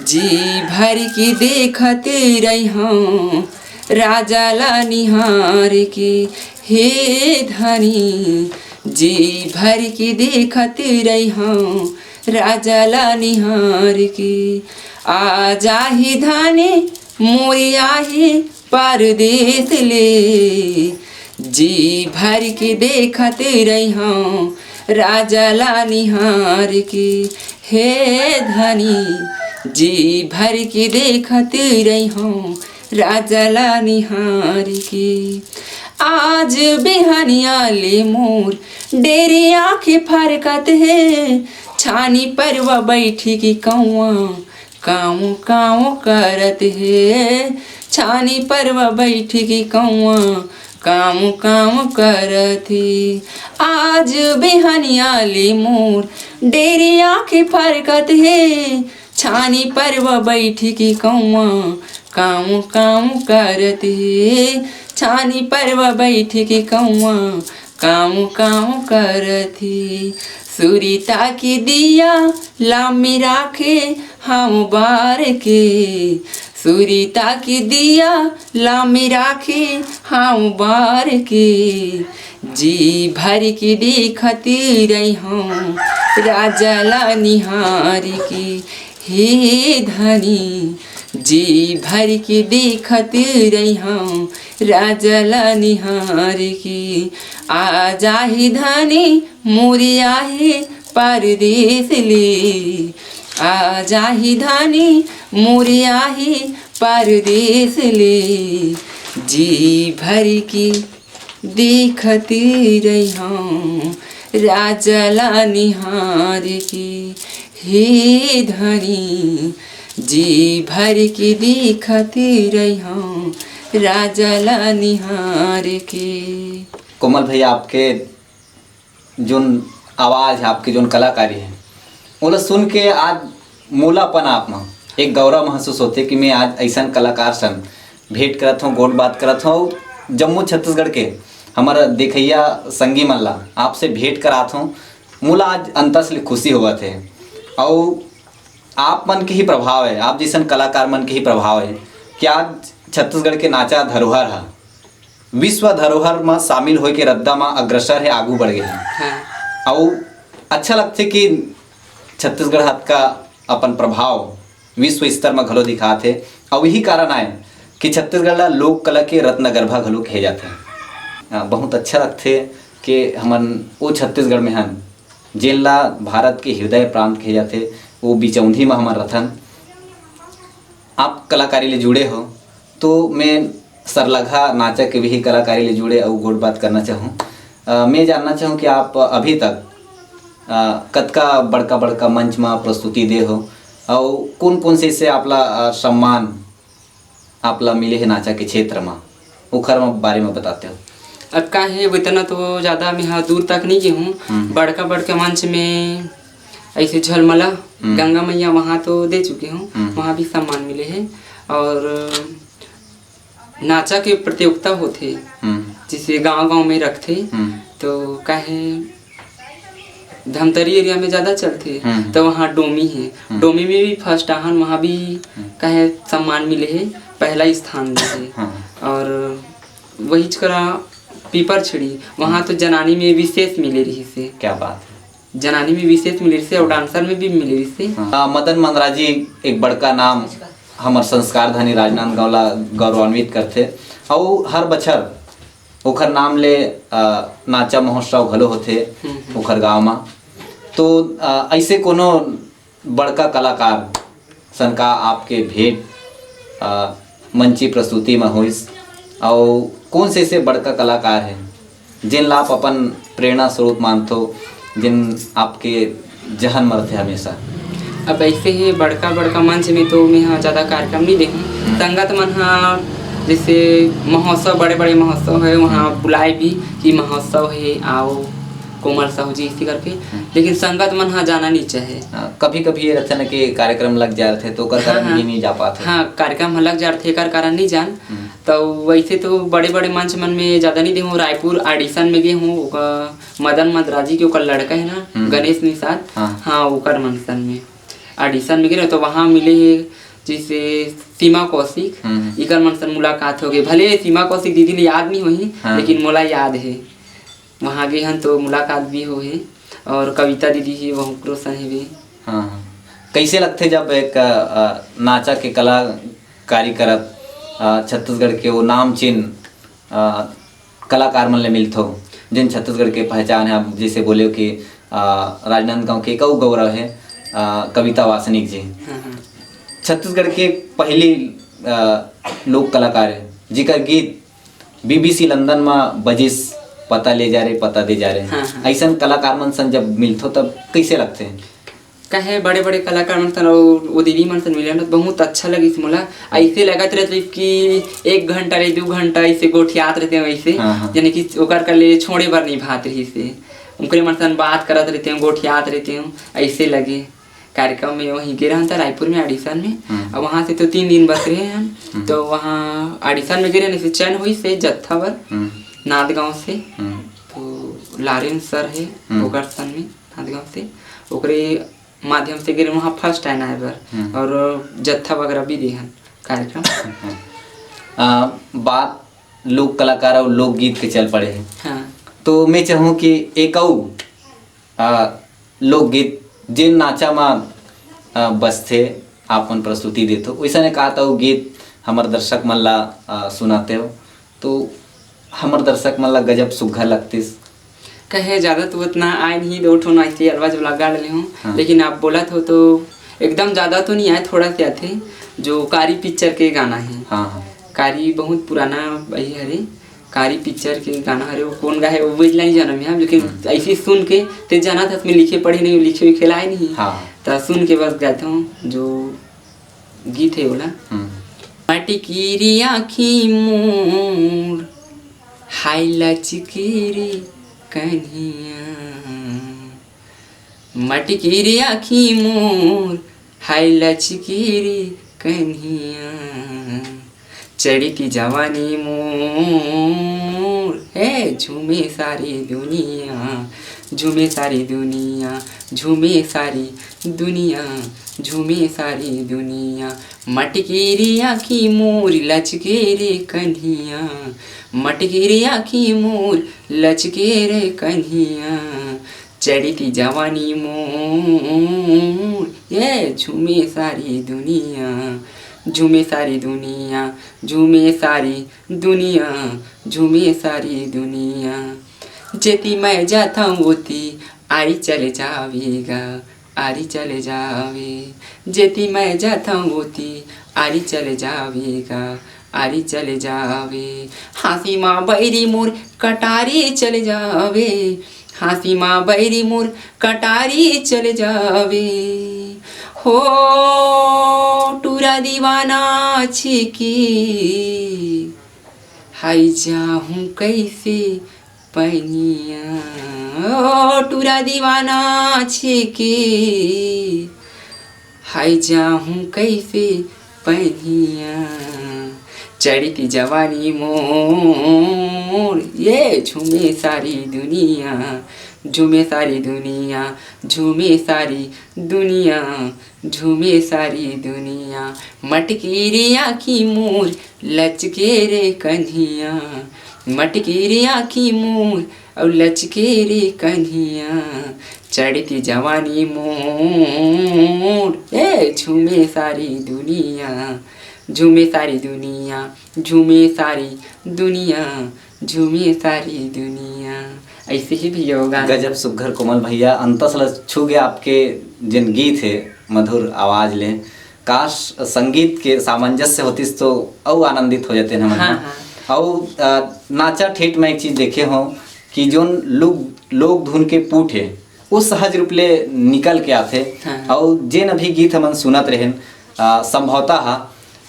जी भर के देखत रहिहौं राजा ला निहार के। हे धनी, जी भर के देखत रहिहौं राजा ला निहार के। आ जाही धनी मोरी आही परदेस ले, जी भर के देखत रहिहौं राजा ला निहार के। हे धनी, जी भर के देखत रहिहौं राजा ला निहार के। आज बिहनिया ले मोर डेरिया के फरकत हे, छानी परवा बैठी के कौआ काँव काँव करत हे, छानी परवा बैठी के कौआ काँव काँव करत हे। आज बिहनिया ले मोर डेरिया के फरकत हे, छानी परवा बैठी के कौआ काँव काँव करत हे, छानी परवा बैठी के कौआ काँव काँव करत हे। सुरिता के दिया लामी राखे हौं बार के, सुरिता के दिया लामी राखे हौं बार के। जी भर के देखत रहिहौं राजा ला निहार के, हे धनी। जी भर के देखत रहिहौं राजा ला निहार के, आ जाही धनी मोरे आही परदेस ले, आ जाही धनी मोरे आही परदेस ले। जी भर के देखत रहिहौं राजा ला निहार के, हे धनी। जी भर के देखत रहिहौं राजा ला निहार के। कोमल भैया, आपके जोन आवाज़ है, आपके जोन कलाकारी है, ओला सुन के आज मोला अपन आप म एक गौरव महसूस होथे कि मैं आज अइसन कलाकार सन भेंट करत हौं, गोठ बात करत हौं। जम्मो छत्तीसगढ़ के हमर देखइया संगी मन ला आपसे भेंट करात हौं, मोला आज अंतस ले खुशी होवत हे। अउ आप मन के ही प्रभाव है, आप जइसन कलाकार मन के ही प्रभाव है कि आज छत्तीसगढ़ के नाचा धरोहर ह विश्व धरोहर म शामिल होय के रद्दा म अग्रसर हे, आगू बढ़ गे हे। हाँ। अउ अच्छा लगथे कि छत्तीसगढ़ ह अतका अपन प्रभाव विश्व स्तर म घलो दिखात हे। अउ यही कारण आय कि छत्तीसगढ़ ला लोक कला के रत्न गर्भा घलो कहे जाथे। अ, बहुत अच्छा लगथे कि हमन ओ छत्तीसगढ़ में हन, जेन ला भारत के हृदय प्रांत कहे जाथे, ओ बिचौंधी म हमन रथन। आप कलाकारी ले जुड़े हो, तो मैं सरलघा नाचा के भी कलाकारी ले जुड़े अउ गोठ बात करना चाहूँ। अ, मैं जानना चाहूँ कि आप अभी तक, अ, कतका बड़का-बड़का मंच म प्रस्तुति दे हो, अउ कोन-कोन से, से आप ला, अ, सम्मान आप ला मिले हे नाचा के क्षेत्र म, ओखर म बारे म बताते हो? अब का हे, इतना तो ज़्यादा मैं ह दूर तक नहीं गे हूँ। हम्म। बड़का-बड़का मंच में ऐसे झलमला, हम्म। गंगा मैया, वहाँ तो दे चुके हूँ, हम्म। वहाँ भी सम्मान मिले हे। और नाचा के प्रतियोगिता होथे, हम्म। जिसे गांव-गांव में रखथे, हम्म। तो काहे धमतरी एरिया में ज़्यादा चलथे, हम्म। तो वहाँ डोमी हे, हम्म। डोमी में भी फर्स्ट आहन, वहाँ भी हम्म। काहे सम्मान मिले हे, पहला स्थान दे हे। हाँ। और वहीच करा पीपर छड़ी, वहाँ तो जनानी में विशेष मिले रहिस हे। क्या बात है। जनानी में विशेष मिले रहिस हे और डांसर में भी मिले रहिस हे। हाँ। आ, मदन मंदराजी एक बड़का नाम हमर संस्कार धनी राजनांदगांव ला गौरवान्वित करथे, अउ हर बछर ओखर नाम ले, आ, नाचा महोत्सव घलो होथे हम्म, हम्म। ओखर गांव म। तो, आ, ऐसे कोनो बड़का कलाकार सन का आपके भेंट, अ, मंची प्रस्तुति म होइस? अउ कोन से, से बड़का कलाकार हे, जेन ला आप अपन प्रेरणा स्रोत मानथो, जेन आपके जहन म रथे हमेशा? अब ऐसे ही बड़का, बड़का मंच में तो मैं ह ज़्यादा कार्यक्रम नहीं देखूँ। हम्म। संगत मन ह जैसे महोत्सव, बड़े, बड़े महोत्सव है, वहाँ हम्म। बुलाए भी कि महोत्सव है, आओ। कोमल साहू जी, इसी करके, हम्म। लेकिन संगत मन ह जाना नहीं चाहे। हाँ, कभी-कभी ये रहथे ना कि कार्यक्रम लग जा रथे, तो ओकर हाँ, कारण हाँ। भी नहीं जा पात हे। हाँ, कार्यक्रम ह लग जा रथे, एकर कारण नहीं जान। हम्म। तो वैसे तो बड़े-बड़े मंच मन में ज्यादा नहीं देहूँ, रायपुर audition में गे हूँ, ओकर मदन मंदराजी के ओकर लड़का है ना, हम्म। गणेश निषाद, हाँ। हाँ, ओकर मंचन में audition में गे रहे, तो वहाँ मिले हे जैसे सीमा कौशिक, हम्म। इकर मंचन मुलाकात हो गई। भले सीमा कौशिक दीदी ने याद नहीं होही, हाँ। लेकिन मोला याद है। वहाँ गे हन तो मुलाकात भी होहे और कविता दीदी ही वहाँ क्रोसन हेवे। हाँ, हाँ। कैसे लगथे जब एक, अ, नाचा के कलाकारी करत, अ, छत्तीसगढ़ के वो नामचीन, अ, कलाकार मन ले मिलथो, जिन छत्तीसगढ़ के पहचान है, आप जैसे बोले कि, अ, राजनांदगांव के एक अउ गौरव है, अ, कविता वासनिक जी। हाँ, हाँ। छत्तीसगढ़ के पहली, अ, लोक कलाकार है, जिकर गीत बीबीसी लंदन म बजिस, पता ले जा रे, पता दे जा रे। हाँ, हाँ। अइसन कलाकार मन सन जब मिलथो तब कइसे लगथे? कहे बड़े-बड़े कलाकार मन सन अउ वो दीदी मन सन मिले न, बहुत अच्छा लगिस मोला। अइसे लगत रहिस कि एक घंटा ले दू घंटा अइसे गोठियात रहितेंव अइसे, हाँ, हाँ। यानी कि ओकर कर ले छोड़े बर नइ भात रहिस हे। उनकरे मन सन बात करत रहितेंव, गोठियात रहितेंव, अइसे लगे। कार्यक्रम में वहीं गे रहन था रायपुर में audition में। हम्म। और वहाँ से तो तीन दिन बस रहे हम। हम्म। तो वहाँ audition में गे रहन, से चयन होइस हे जत्था बर, हम्म। नांदगांव से। हम्म। तो लारेंस सर है, हम्म। ओकर सन में, नांदगांव से। ओकरे माध्यम से गे रहन वहाँ first time आए बर। हम्म। और जत्था वगैरह भी दे हन कार्यक्रम। आ, बात लोक कलाकार और लोकगीत के चल पड़े हे। हाँ। तो मैं चाहूँ कि एक अउ, आ, लोकगीत जेन नाचा म, आ, बसथे, आप मन प्रस्तुति देथो, वैसन एक आध अउ गीत हमर दर्शक मन ला, आ, सुनाते हो, तो हमर दर्शक मन ला गजब सुग्घर लगतिस। कहे ज्यादा तो उतना आय नहीं, दो ठो नाचती अलवा जुला गा डाले हूँ। हाँ। लेकिन आप बोलत हो तो एकदम ज्यादा तो नहीं आय, थोड़ा से आथे। जो कारी पिक्चर के गाना है। हाँ, हाँ। कारी बहुत पुराना वही हरे। कारी पिक्चर के गाना हरे, वो कौन गा है वो नहीं जाना मैं, लेकिन हम्म। ऐसे सुन के ते जाना था, उसमें लिखे पढ़े नहीं, लिखे हुए खेला है नहीं। हाँ। तो सुन के बस गाता हूँ जो गीत है बोला। हम्म। मटकीरी आँखी मोर, हाय लचकीरी कन्हिया। मटकीरी आँखी मोर, हाय लचकीरी कन्हिया। चढ़ी की जवानी मोर, हे झूमे सारी दुनिया, झूमे सारी दुनिया, झूमे सारी दुनिया, झूमे सारी दुनिया। मटकीरी आँखी मोर, लचके रे कन्हिया, मटकीरी आँखी मोर, लचके रे कन्हिया। चढ़ी की जवानी मोर, ये झूमे सारी दुनिया, झूमे सारी दुनिया, झूमे सारी दुनिया, झूमे सारी दुनिया। जेती मैं जाथंव ओती आरी चले जावेगा, आरी चले जावे। जेती मैं जाथंव ओती आरी चले जावेगा, आरी चले जावे। हाँसी मा बैरी मोर कटारी चले जावे, हाँसी मा बैरी मोर कटारी चले जावे। हो टूरा दीवाना छिकी, हाय जाहूँ कैसे पनिया। ओ टूरा दीवाना छिकी, हाय जाहूँ कैसे पनिया। चढ़ी की जवानी मोर, ये झूमे सारी दुनिया, झूमे सारी दुनिया, झूमे सारी दुनिया, झूमे सारी दुनिया। मटकीरी आँखी मोर, लचके रे कन्हिया, मटकीरी आँखी मोर, अउ लचके रे कन्हिया। चढ़ी की जवानी मोर, ए झूमे सारी दुनिया, झूमे सारी दुनिया, झूमे सारी दुनिया, झूमे सारी दुनिया। ऐसे ही भैया वो गाना। गजब सुग्घर कोमल भैया, अंतस ल छू गया आपके जिन गीत है, मधुर आवाज ले। काश संगीत के सामंजस्य होतिस तो अउ आनंदित हो जाते हैं हम। हाँ, हाँ। अउ, अ, नाचा ठेठ में एक चीज देखे हो कि जोन लोक, लोक धुन के पूठ है, वो सहज रूप ले निकल के आथे। हाँ, हाँ। अउ जेन अभी गीत हमन सुनत रहेन, अ, संभवतः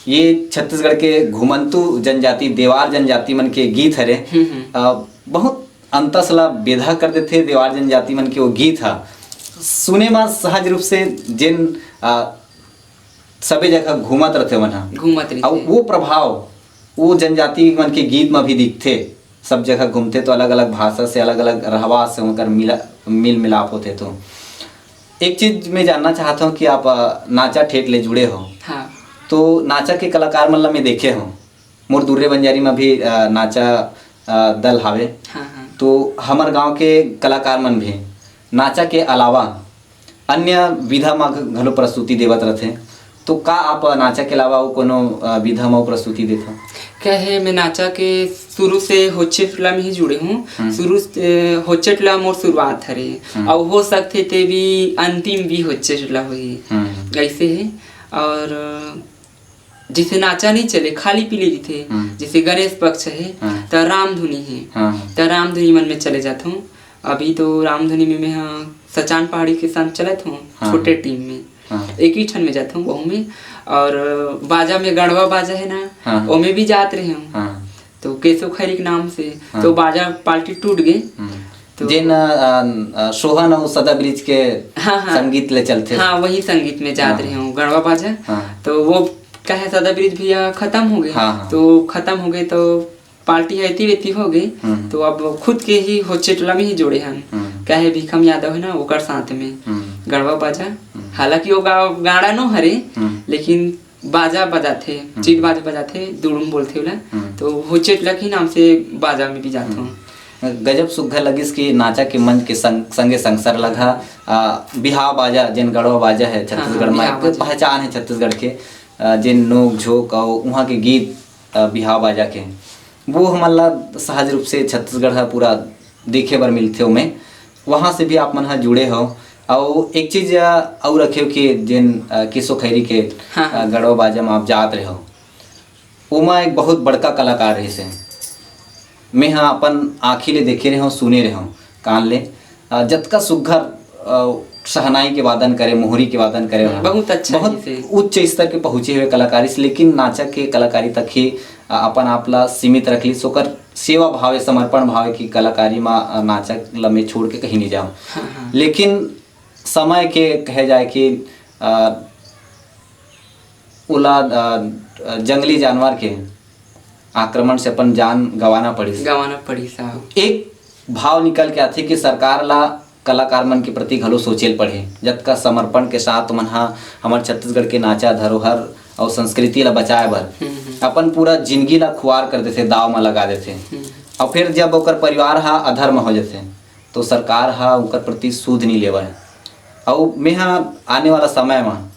ये छत्तीसगढ़ के घुमंतू जनजाति, देवार जनजाति मन के गीत हरे। हम्म, हम्म। अ, बहुत अंतस ला बेधा कर देथे देवार जनजाति मन के वो गीत ह। सुने म सहज रूप से जेन, अ, सबे जगह घूमत रथे मन ह। घूमत रहिथे। अउ वो प्रभाव वो जनजाति मन के गीत म भी दिखथे। सब जगह घूमथे तो अलग-अलग भाषा से, अलग-अलग रहवा से ओकर मिला, मिल मिलाप होथे। तो एक चीज मैं जानना चाहत हूँ कि आप, अ, नाचा ठेठ ले जुड़े हो। हाँ। तो नाचा के कलाकार मन ला मैं देखे हूँ, मोर दुर्रे बंजारी म भी, अ, नाचा, अ, दल हावे। हाँ, हाँ। तो हमर गांव के कलाकार मन भी नाचा के अलावा अन्य विधा म घ-, घलो प्रस्तुति देवत रथे। तो का आप नाचा के अलावा अउ कोनो, अ, विधा म प्रस्तुति देथव? क्या है, मैं नाचा के शुरू से होचे टोला में ही जुड़े हूँ। हम्म। शुरू से होचे टोला मोर शुरुआत हरे। हम्म। अउ हो सकथे ते भी अंतिम भी होचे टोला होही। हम्म। ऐसे है। और जैसे नाचा नहीं चले, खाली पीली रहिथे, हम्म। जैसे गणेश पक्ष है, हाँ। त रामधुनी है, हाँ। त रामधुनी मन में चले जात हूँ। अभी तो रामधुनी में मैं ह सचान पहाड़ी के साथ चलत हूँ, हाँ। छोटे टीम में, हाँ। एक ही ठन में जात हूँ, वहू में। और बाजा में गड़वा बाजा है ना, हाँ। ओमे भी जात रहे हूँ। हाँ। तो केशव खैरी के नाम से, हाँ। तो बाजा पार्टी टूट गए। हम्म। तो जेन, अ, अ, सोहन अउ सदा ब्रिज के हाँ, हाँ। संगीत ले चलथे। हाँ, वही संगीत में जात हाँ। रहे हूँ, गड़वा बाजा। हाँ। तो वो कहे सदा ब्रिज भैया खत्म हो गए। हाँ, हाँ। तो खत्म हो गए तो पार्टी ऐती वेती हो गई। हम्म। तो अब खुद के ही होचे टोला में ही जोड़े हन। हम्म। कहे भीखम यादव है ना, ओकर साथ में हम्म। गड़वा बाजा। हम्म। हालांकि वो गा-, गाड़ा नो हरे, हम्म। लेकिन बाजा बजाथे, हम्म। चीट बाजा बजाथे, दुड़ुम बोलथे ओला। हम्म। तो होचे टोला के नाम से बाजा में भी जात हम्म। हूँ। गजब सुग्घर लगिस कि नाचा के मंच के संग, संगे संग सरलग हा, आ, बिहाव बाजा, जेन गड़वा बाजा है छत्तीसगढ़ हाँ, में, बिहाव एक बाजा। पहचान है छत्तीसगढ़ के, आ, जेन नोक झोंक अउ उहाँ के गीत, आ, बिहाव बाजा के, वो हमन ला सहज रूप से छत्तीसगढ़ हा पूरा देखे बर मिलथे ओमे। वहाँ से भी आप मन हा जुड़े हो। अउ एक चीज, आ, अउ रखे हो कि जेन, आ, किसो खैरी के, हाँ, हाँ। आ, गड़वा बाजा में आप जात रहे हो, ओमा एक बहुत बड़का कलाकार रहिस हे। मैं हा अपन आँखी ले देखे रहे हूँ, सुने रहे हूँ, कान ले। अ, जतका सुग्घर, अ, शहनाई के वादन करे, मोहरी के वादन करे, हम्म, वहाँ बहुत अच्छा बहुत रहिस हे। उच्च स्तर के पहुँचे हुए कलाकार रहिस, लेकिन नाचक के कलाकारी तक ही, अ, अपन आप ला सीमित रख लिस। ओकर सेवा भाव हे, समर्पण भाव हे कि कलाकारी मा, अ, नाचक ला मैं छोड़ के कहीं नहीं जाऊँ। हाँ, हाँ। लेकिन समय के कहे जाए कि, अ, ओला, अ, जंगली जानवर के आक्रमण से अपन जान गंवाना पड़िस। गंवाना पड़िस, हाँ। एक भाव निकल के आथे कि सरकार ला कलाकार मन के प्रति घलो सोचे ल पड़े, जतका समर्पण के साथ मन हा हमर छत्तीसगढ़ के नाचा धरोहर अउ संस्कृति ला बचाए बर हम्म, हम्म। अपन पूरा जिंदगी ला खुआर कर देथे, दाव म लगा देथे। हम्म। अउ फिर जब ओकर परिवार हा अधर्म हो जथे, तो सरकार हा ओकर प्रति सूद नहीं लेवय। अउ मैं हा आने वाला समय म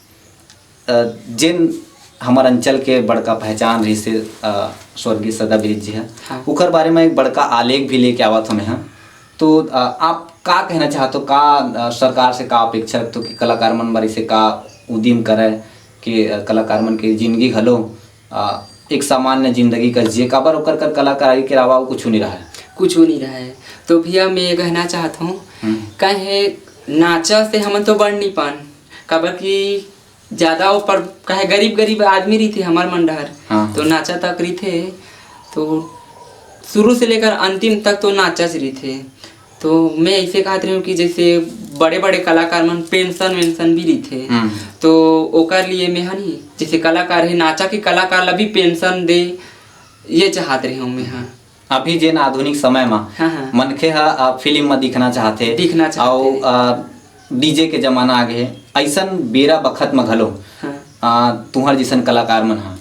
अ, जेन हमर अंचल के बड़का पहचान रहिस हे, अ, स्वर्गीय सदा बिरिज जी ह, हाँ। उखर बारे म एक बड़का आलेख भी लेके आवत हमें ह। तो, अ, आप का कहना चाहत हो, का, अ, सरकार से का अपेक्षा रखत हो कि कलाकार मन बर इसे का उदिम करे कि, अ, कलाकार मन के जिंदगी घलो, अ, एक सामान्य जिंदगी कर जिए, काबर ओकर कर कलाकारी के अलावा अउ कुछु नहीं रहे? कुछु नहीं रहे। तो भैया, मैं ये कहना चाहत हूँ, हम्म। काहे नाचा से हमन तो बढ़ नहीं पान, काबर कि ज्यादा ऊपर काहे गरीब गरीब आदमी रहिथे हमर मन डहर, हाँ। तो नाचा तक रहिथे, तो शुरू से लेकर अंतिम तक तो नाचा से रहिथे। तो मैं ऐसे कहत रही हूँ कि जैसे बड़े बड़े कलाकार मन पेंशन वेंशन भी रहिथे, हम्म। तो ओकर लिए मैं हा नहीं, जैसे कलाकार है, नाचा के कलाकार ला भी पेंशन दे, ये चाहत रही हूँ मैं हा। अभी जेन आधुनिक समय म हाँ, हाँ। मनखे ह, अ, फिल्म म दिखना चाहथे, दिखना चाहथे। अउ, अ, डीजे के जमाना आ गे हे, अइसन बेरा बखत म घलो, हाँ। अ, तुंहर जइसन कलाकार मन ह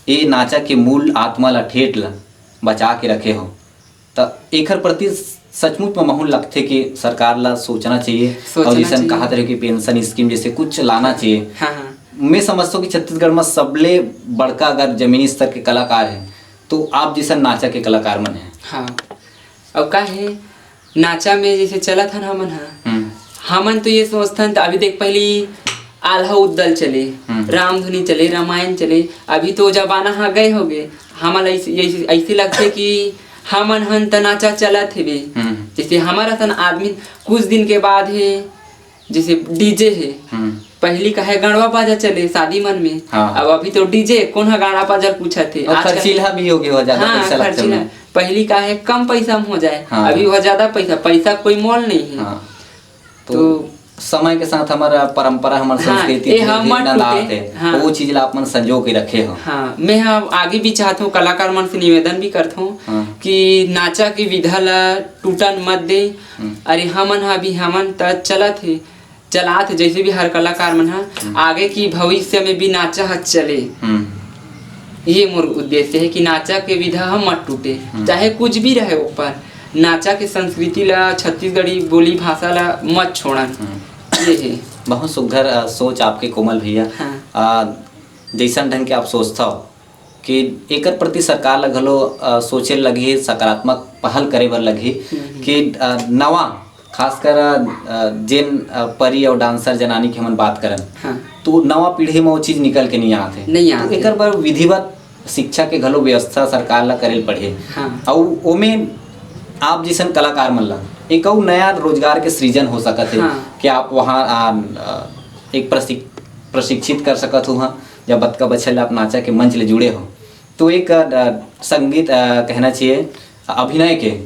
ए नाचा के मूल आत्मा ल, ठेठ ल बचा के रखे हो, त एखर प्रति सचमुच म महूँ ल लगथे कि सरकार ल सोचना चाहिए। सोचना अउ जइसन चाहिए। कहत रहे कि पेंशन स्कीम जैसे कुछ लाना चाहिए। हाँ, हाँ। मैं समझथों कि छत्तीसगढ़ म सबले बड़का अगर जमीनी स्तर के कलाकार हे, तो आप जइसन नाचा के कलाकार मन हे। हाँ। अउ का हे, नाचा में जैसे चलत हन हमन ह, हम्म। हमन तो ये सोचथन, त अभी देख, पहली आल्हा उद्दल चले, हम्म। रामधुनी चले, रामायण चले, अभी तो जमाना ह गए हो गए। हमन ऐसे, ऐसे, ऐसे लगथे कि हमन हन त नाचा चलत हेबे। हम्म। जैसे हमर असन आदमी कुछ दिन के बाद हे, जैसे डीजे हे, हम्म। पहली का हे गड़वा बाजा चले शादी मन में, हाँ। अब अभी तो डीजे, कौन ह गाड़ा बाजा पूछत हे? अउ आजकल खर्चीला भी हो गया, ज्यादा हाँ, पैसा लगथे खर्चीला। ओमे। पहली का हे कम पैसा में हो जाए, हाँ। अभी वह ज्यादा पैसा, पैसा कोई मोल नहीं है। हाँ। तो तो समय के साथ हमारा परंपरा, हमार हाँ, संस्कृति ए धीरे-धीरे हमर नंदा टूटे, आथे। हाँ। वो चीज ला आप मन संजो के रखे हो। हाँ, मैं ह आगे भी चाहत हूँ, कलाकार मन से निवेदन भी करत हूँ हाँ। कि नाचा के विधा ला टूटन मत दे। हम्म। अरे हमन ह अभी हमन त चलत हे, चलात हे, जैसे भी हर कलाकार मन ह हम्म। आगे की भविष्य में भी नाचा ह चले। हम्म। ये मोर उद्देश्य है कि नाचा के विधा ह मत टूटे, हम्म। चाहे कुछ भी रहे ऊपर, नाचा के संस्कृति ला, छत्तीसगढ़ी बोली भाषा ला मत छोड़न। हम्म। ये है। बहुत सुघर, अ, सोच आपके कोमल भैया। हाँ। अ, जैसन ढंग के आप सोचथव कि एकर प्रति सरकार ला घलो, अ, सोचे लगही, सकारात्मक पहल करे बर लगही हम्म, हम्म। कि, अ, नवा, खासकर, अ, जेन, अ, परी अउ डांसर जनानी के हमन बात करन, हाँ। तो नवा पीढ़ी में वो चीज निकल के नहीं आत हे। नहीं आत तो हे। एकर बर विधिवत शिक्षा के घलो व्यवस्था सरकार ला करे ल पड़ही। हाँ। अउ ओमे आप जैसन कलाकार मन ला एक अउ नया रोजगार के सृजन हो सकत हे हाँ। कि आप वहाँ, आ, आ, एक प्रशिक-, प्रशिक्षित कर सकत हो, हाँ, जब बतका बछर ले आप नाचा के मंच ले जुड़े हो, तो एक, आ, संगीत, आ, कहना चाहिए, अभिनय के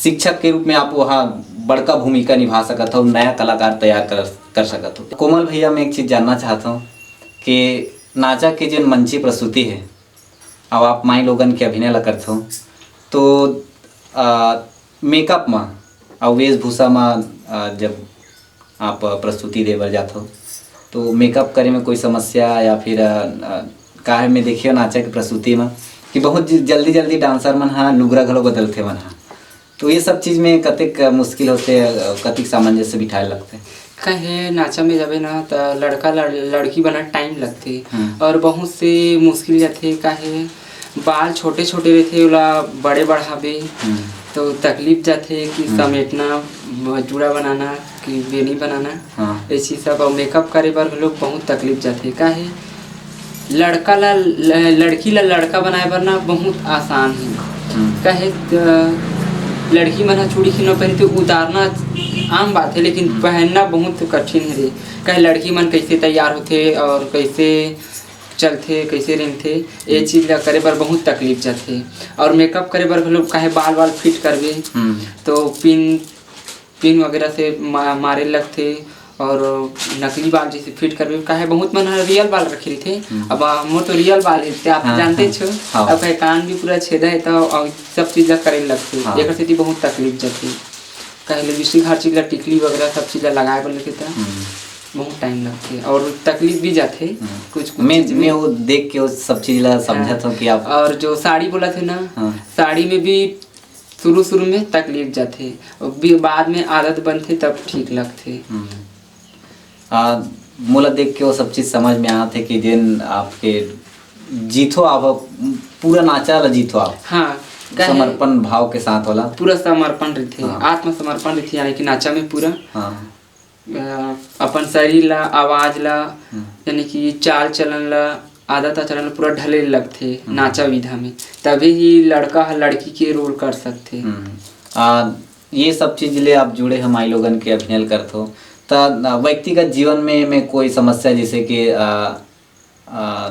शिक्षक के रूप में आप वहाँ बड़का भूमिका निभा सकत हो, नया कलाकार तैयार कर, कर सकत हो। कोमल भैया, मैं एक चीज जानना चाहत हूँ कि नाचा के जेन मंची प्रस्तुति है, अब आप माई लोगन के अभिनय ला करथो, तो, आ, मेकअप मा अउ वेशभूषा मा, आ, जब आप प्रस्तुति दे बर जाथो, तो मेकअप करे में कोई समस्या या फिर, आ, आ, काहे में देखियो नाचा के प्रस्तुति मा कि बहुत ज-, जल्दी-जल्दी डांसर मन हा लुगरा घलो बदलथे मन हा, तो ये सब चीज में कतेक मुश्किल होथे, कतेक सामंजस्य बिठाए लगथे? कहे नाचा में जाबे ना, त लड़का लड़-, लड़की बना टाइम लगथे। हम्म। और बहुत से मुश्किल जाथे, काहे बाल छोटे छोटे रहथे, ओला बड़े बढ़ाबे, हम्म। तो तकलीफ जाथे कि हम्म। समेटना, ब-, जूड़ा बनाना कि बेनी बनाना, हाँ। ऐसी सब। और मेकअप करे बर लोग बहुत तकलीफ जाथे, काहे लड़का ला ल-, लड़की ला लड़का बनाए बर ना बहुत आसान है। हम्म। काहे त लड़की मन ह चूड़ी खिलौना पहनथे, उतारना आम बात है, लेकिन हम्म। पहनना बहुत कठिन है रे। काहे लड़की मन कैसे तैयार होथे और कैसे चलथे, कैसे रेंगथे, ये हम्म। चीज ला करे बर बहुत तकलीफ जाथे। और मेकअप करे बर घलो काहे बाल वाल फिट करबे, हम्म। तो पिन पिन वगैरह से मा-, मारे लगथे और नकली बाल जैसे फिट करबे, काहे बहुत मन ह रियल बाल रखे रहिथे। हम्म। अब, आ, मोर तो रियल बाल हे, ते आप हाँ, जानते हाँ, छो। हाँ। अब काहे कान भी पूरा छेदा है, तो अउ सब चीज ला करे लगथे। हाँ। एकर सेती बहुत तकलीफ जाथे। काहे लिपस्टिक हर चीज ला, टिकली वगैरह सब चीज ला लगाए बर लेथे, त हम्म। बहुत टाइम लगथे और तकलीफ भी जाथे हम्म। कुछ, कुछ मैं, चीज में। मैं वो देख के वो सब चीज ला समझत हाँ। हूँ कि आप और जो साड़ी बोलत हे ना, हाँ। साड़ी में भी शुरू-शुरू में तकलीफ जाथे, अउ बी-, बाद में आदत बनथे तब ठीक लगथे। हम्म। आ, मोला देख के वो सब चीज समझ में आत हे कि जेन आपके जीथो आप, पूरा नाचा ला जीथो आप। हाँ, काहे समर्पण भाव के साथ वाला। पूरा समर्पण रहिथे, हाँ। आत्मसमर्पण रहिथे, यानी कि नाचा में पूरा हाँ। अ, अपन शरीर ला, आवाज ला, हम्म। यानी कि चाल चलन ला, आदत आचरण ला पूरा ढले लगथे हम्म। नाचा विधा में, तभी ही लड़का ह लड़की के रोल कर सकथे। हम्म। आ, ये सब चीज ले आप जुड़े हो, माई लोगन के अभिनय करत हो, त, आ, व्यक्तिगत जीवन में, में कोई समस्या, जैसे कि, आ, आ,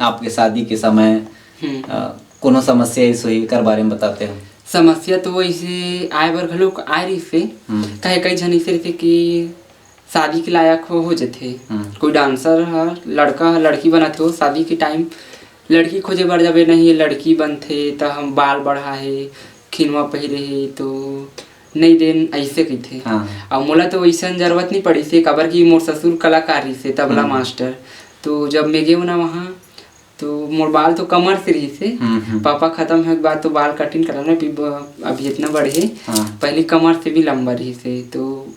आपके शादी के समय, हम्म। आ, कोनो समस्या इस हुई, एकर बारे में बताते हो? समस्या तो वैसे आए बर घलोक आए रहिस हे। हम्म। काहे कई झन अइसे रहिथे कि शादी के लायक हो, हो जथे। हम्म। कोई डांसर ह, लड़का ह, लड़की बनत हो, शादी के टाइम लड़की खोजे बर जाबे, नहीं, ये लड़की बनथे, त हम बाल बढ़ा हे, खिनवा पहिरे हे, तो नहीं देन, अइसे कहिथे। हाँ। अउ मोला तो वइसन जरूरत नहीं पड़िस हे, काबर कि मोर ससुर कलाकार रहिस हे, तबला हम्म। मास्टर। तो जब मैं गेंव ना वहाँ, तो मोर बाल तो कमर से रहिस हे। हम्म, हम्म। पापा खतम होए के बाद तो बाल कटिंग कराना, अभी ब-, अभी इतना बढ़े। हाँ। पहले कमर से भी लंबा रहिस हे, तो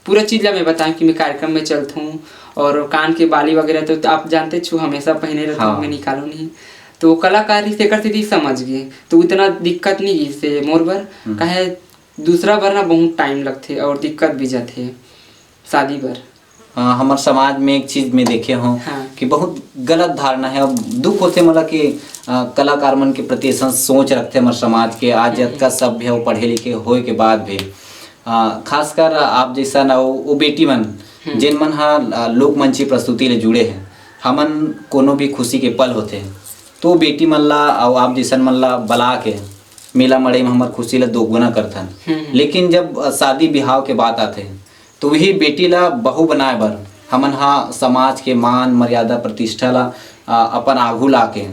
पूरा चीज ला मैं बताऊं कि मैं कार्यक्रम में चलत हूँ और कान के बाली वगैरह तो आप जानते छू, हमेशा पहने रहता हूँ, हाँ। मैं निकालो नहीं। तो कलाकार रहिस हे, एकर सेती समझ गे, तो उतना दिक्कत नहीं गिस हे मोर बर। हम्म। काहे दूसरा बर ना बहुत टाइम लगथे और दिक्कत भी जाथे शादी बर। अ, हमर समाज में एक चीज में देखे हों हाँ। कि बहुत गलत धारणा है। अब दुख होथे मोला कि, अ, कलाकार मन के प्रति ऐसा सोच रखथे हमर समाज के। आज हम्म। जतका सभ्य हो, पढ़े लिखे होए के बाद भी, अ, खासकर आप जैसा ना वो, वो बेटी मन, हम्म। जेन मन ह, अ, लोकमंची प्रस्तुति ले जुड़े हैं, हमन कोनो भी खुशी के पल होथे, तो बेटी मन ला अउ आप जैसन मन ला बला के मेला मड़ई में हमर खुशी ला दोगुना करथन। हम्म। लेकिन जब, अ, शादी बिहाव के बात आथे, तो वही बेटी ला बहू बनाए बर हमन हा समाज के मान, मर्यादा, प्रतिष्ठा ला, अ, अपन आघू ला के,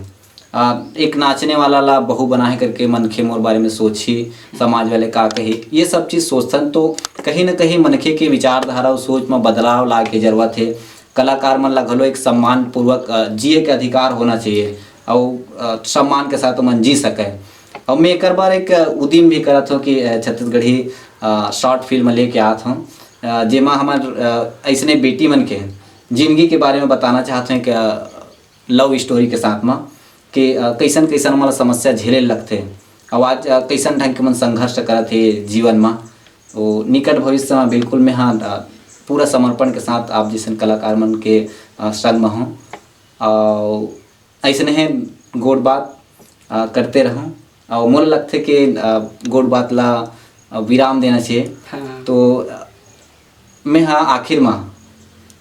अ, एक नाचने वाला ला बहू बनाए करके मनखे मोर बारे में सोचही, समाज वाले का कही, ये सब चीज सोचथन। तो कहीं न कहीं मनखे के विचारधारा अउ सोच में बदलाव लाए के जरूरत हे। कलाकार मन ला घलो एक सम्मान पूर्वक, अ, जिए के अधिकार होना चाहिए, अउ, अ, सम्मान के साथ ओमन जी सके। अउ मैं एकर बर एक, अ, उदिम भी करत हूँ कि, अ, छत्तीसगढ़ी, अ, short film लेके आत हूँ, अ, जेमा हमर, अ, अइसने बेटी मन के जिंदगी के बारे में बताना चाहत हूँ, एक, अ, love story के साथ में कि, अ, कइसन कइसन हमन ला समस्या झेले लगथे, अउ आज, अ, कइसन ढंग के मन संघर्ष करत हे जीवन में। वो निकट भविष्य में बिल्कुल मैं हाँ, अ, पूरा समर्पण के साथ आप जैसन कलाकार मन के, अ, संग में हूँ। अउ अइसने हे गोठ बात, अ, करते रहूं। अउ मोला लगथे कि, अ, गोठ बात ला, अ, विराम देना चाहिए। हाँ। तो, अ, मैं हा आखिर मा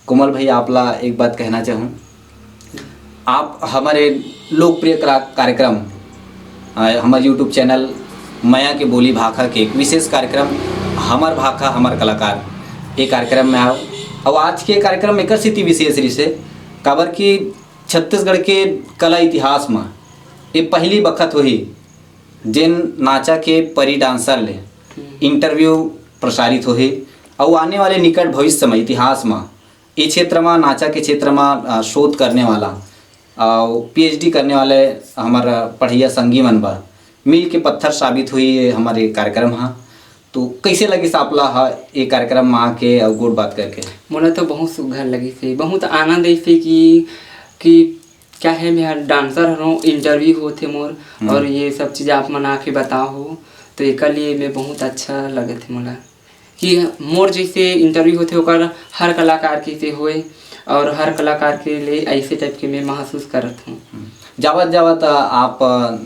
कोमल भाई आप ला एक बात कहना चाहूँ। आप हमारे लोकप्रिय कला-, कार्यक्रम, अ, हमारे YouTube channel मया के बोली भाखा के एक विशेष कार्यक्रम हमर भाखा हमर कलाकार, ये कार्यक्रम में आओ। अउ आज के कार्यक्रम एकर सेती विशेष रहिस हे, काबर कि छत्तीसगढ़ के कला इतिहास म ये पहली बखत होही, जेन नाचा के परी डांसर ले हम्म। इंटरव्यू प्रसारित होही, अउ आने वाले निकट भविष्य म इतिहास म ये क्षेत्र म, नाचा के क्षेत्र म, अ, शोध करने वाला, अ, PhD करने वाले हमर पढ़इया संगी मन बर मील के पत्थर साबित होही ये हमर ये कार्यक्रम ह। तो कइसे लगिस आप ला ह ये कार्यक्रम म आके अउ गोठ बात करके? मोला तो बहुत सुघर लगिस हे, बहुत आनंद अइसे कि, कि क्या है, मैं dancer हरों, interview होथे मोर, हम्म। और ये सब चीज़ आप मन आके बताओ हो, तो एकर लिए मैं बहुत अच्छा लगत हे मोला कि मोर जैसे interview होथे ओकर हर कलाकार के से होए, और हर कलाकार के लिए ऐसे type के मैं महसूस करत हूँ। हम्म। जावत जावत, अ, आप, अ,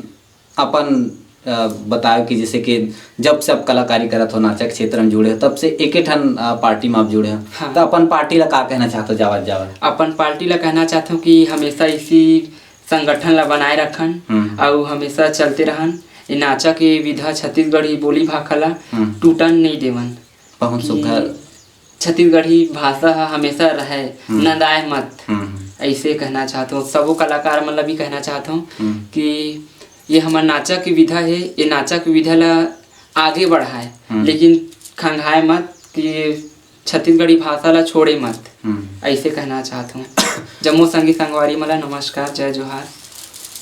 अपन, अ, बताओ कि जैसे कि जब से आप कलाकारी करत हो, नाचा के क्षेत्र में जुड़े हो, तब से एके ठन, अ, party में आप जुड़े हो। हाँ। तो अपन party ला का कहना चाहत हो जावत जावत? अपन party ला कहना चाहत हूँ कि हमेशा इसी संगठन ला बनाए रखन, हम्म। अउ हमेशा चलते रहन। ये नाचा के विधा छत्तीसगढ़ी बोली भाखा ला हम्म। टूटन नहीं देवन। बहुत कि सुघर। छत्तीसगढ़ी भाषा ह हमेशा रहे, हम्म। नंदाए मत। हम्म। ऐसे कहना चाहत हूँ, सबो कलाकार मन ला भी कहना चाहत हूँ हम्म। कि ये हमर नाचा के विधा हे, ये नाचा के विधा ला आगे बढ़ाए, हम्म। लेकिन खंगाए मत कि छत्तीसगढ़ी भाषा ला छोड़े मत। हम्म। ऐसे कहना चाहत हूँ। जम्मो संगी संगवारी मन ला नमस्कार, जय जोहार।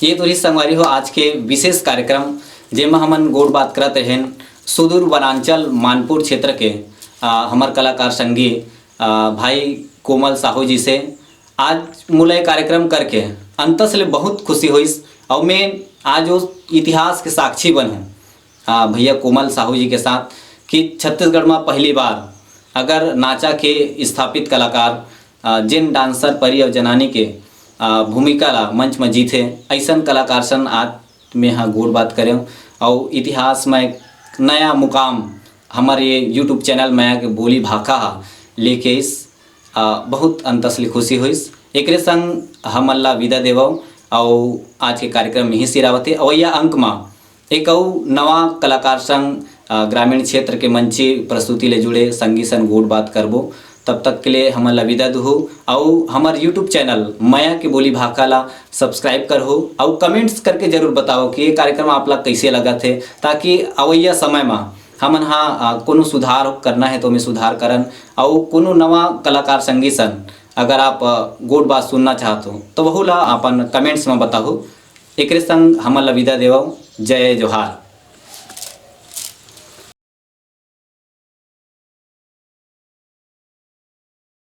ये तो रहिस संगवारी हो आज के विशेष कार्यक्रम, जेमा हमन गोठ बात करत रहेन सुदूर वनांचल मानपुर क्षेत्र के, आ, हमर कलाकार संगी, आ, भाई कोमल साहू जी से। आज मोला ये कार्यक्रम करके अंतस ले बहुत खुशी होइस, अउ मैं आज वो इतिहास के साक्षी बनहूँ, आ, भैया कोमल साहू जी के साथ, कि छत्तीसगढ़ में पहली बार अगर नाचा के स्थापित कलाकार, आ, जेन dancer परी अउ जनानी के, आ, भूमिका ला मंच में जीते, ऐसन कलाकार सन आज मैं हा गोठ बात करेंव, अउ इतिहास में एक नया मुकाम हमर ये YouTube channel मया के बोली भाखा हा लेके इस, आ, बहुत अंतस ले खुशी होइस। एकरे संग हमन ला विदा देवव, अउ आज के कार्यक्रम यहीं सिरावत हे। अवइया अंक मा एक अउ नवा कलाकार संग, अ, ग्रामीण क्षेत्र के मंची प्रस्तुति ले जुड़े संगी सन गोठ बात करबो। तब तक के लिए हमन ला विदा दुहू, अउ हमर YouTube channel मया के बोली भाखा ला subscribe करहू, अउ comments करके जरूर बताओ कि ये कार्यक्रम आप ला कैसे लगत हे, ताकि अवइया समय मा हमन हा, अ, कोनो सुधार करना है तो ओमे सुधार करन, अउ कोनो नवा कलाकार संगी सन अगर आप, अ, गोठ बात सुनना चाहत हो तो वहू ला अपन comments मा बताहू। एकरे संग हमन ला विदा देवव। जय जोहार।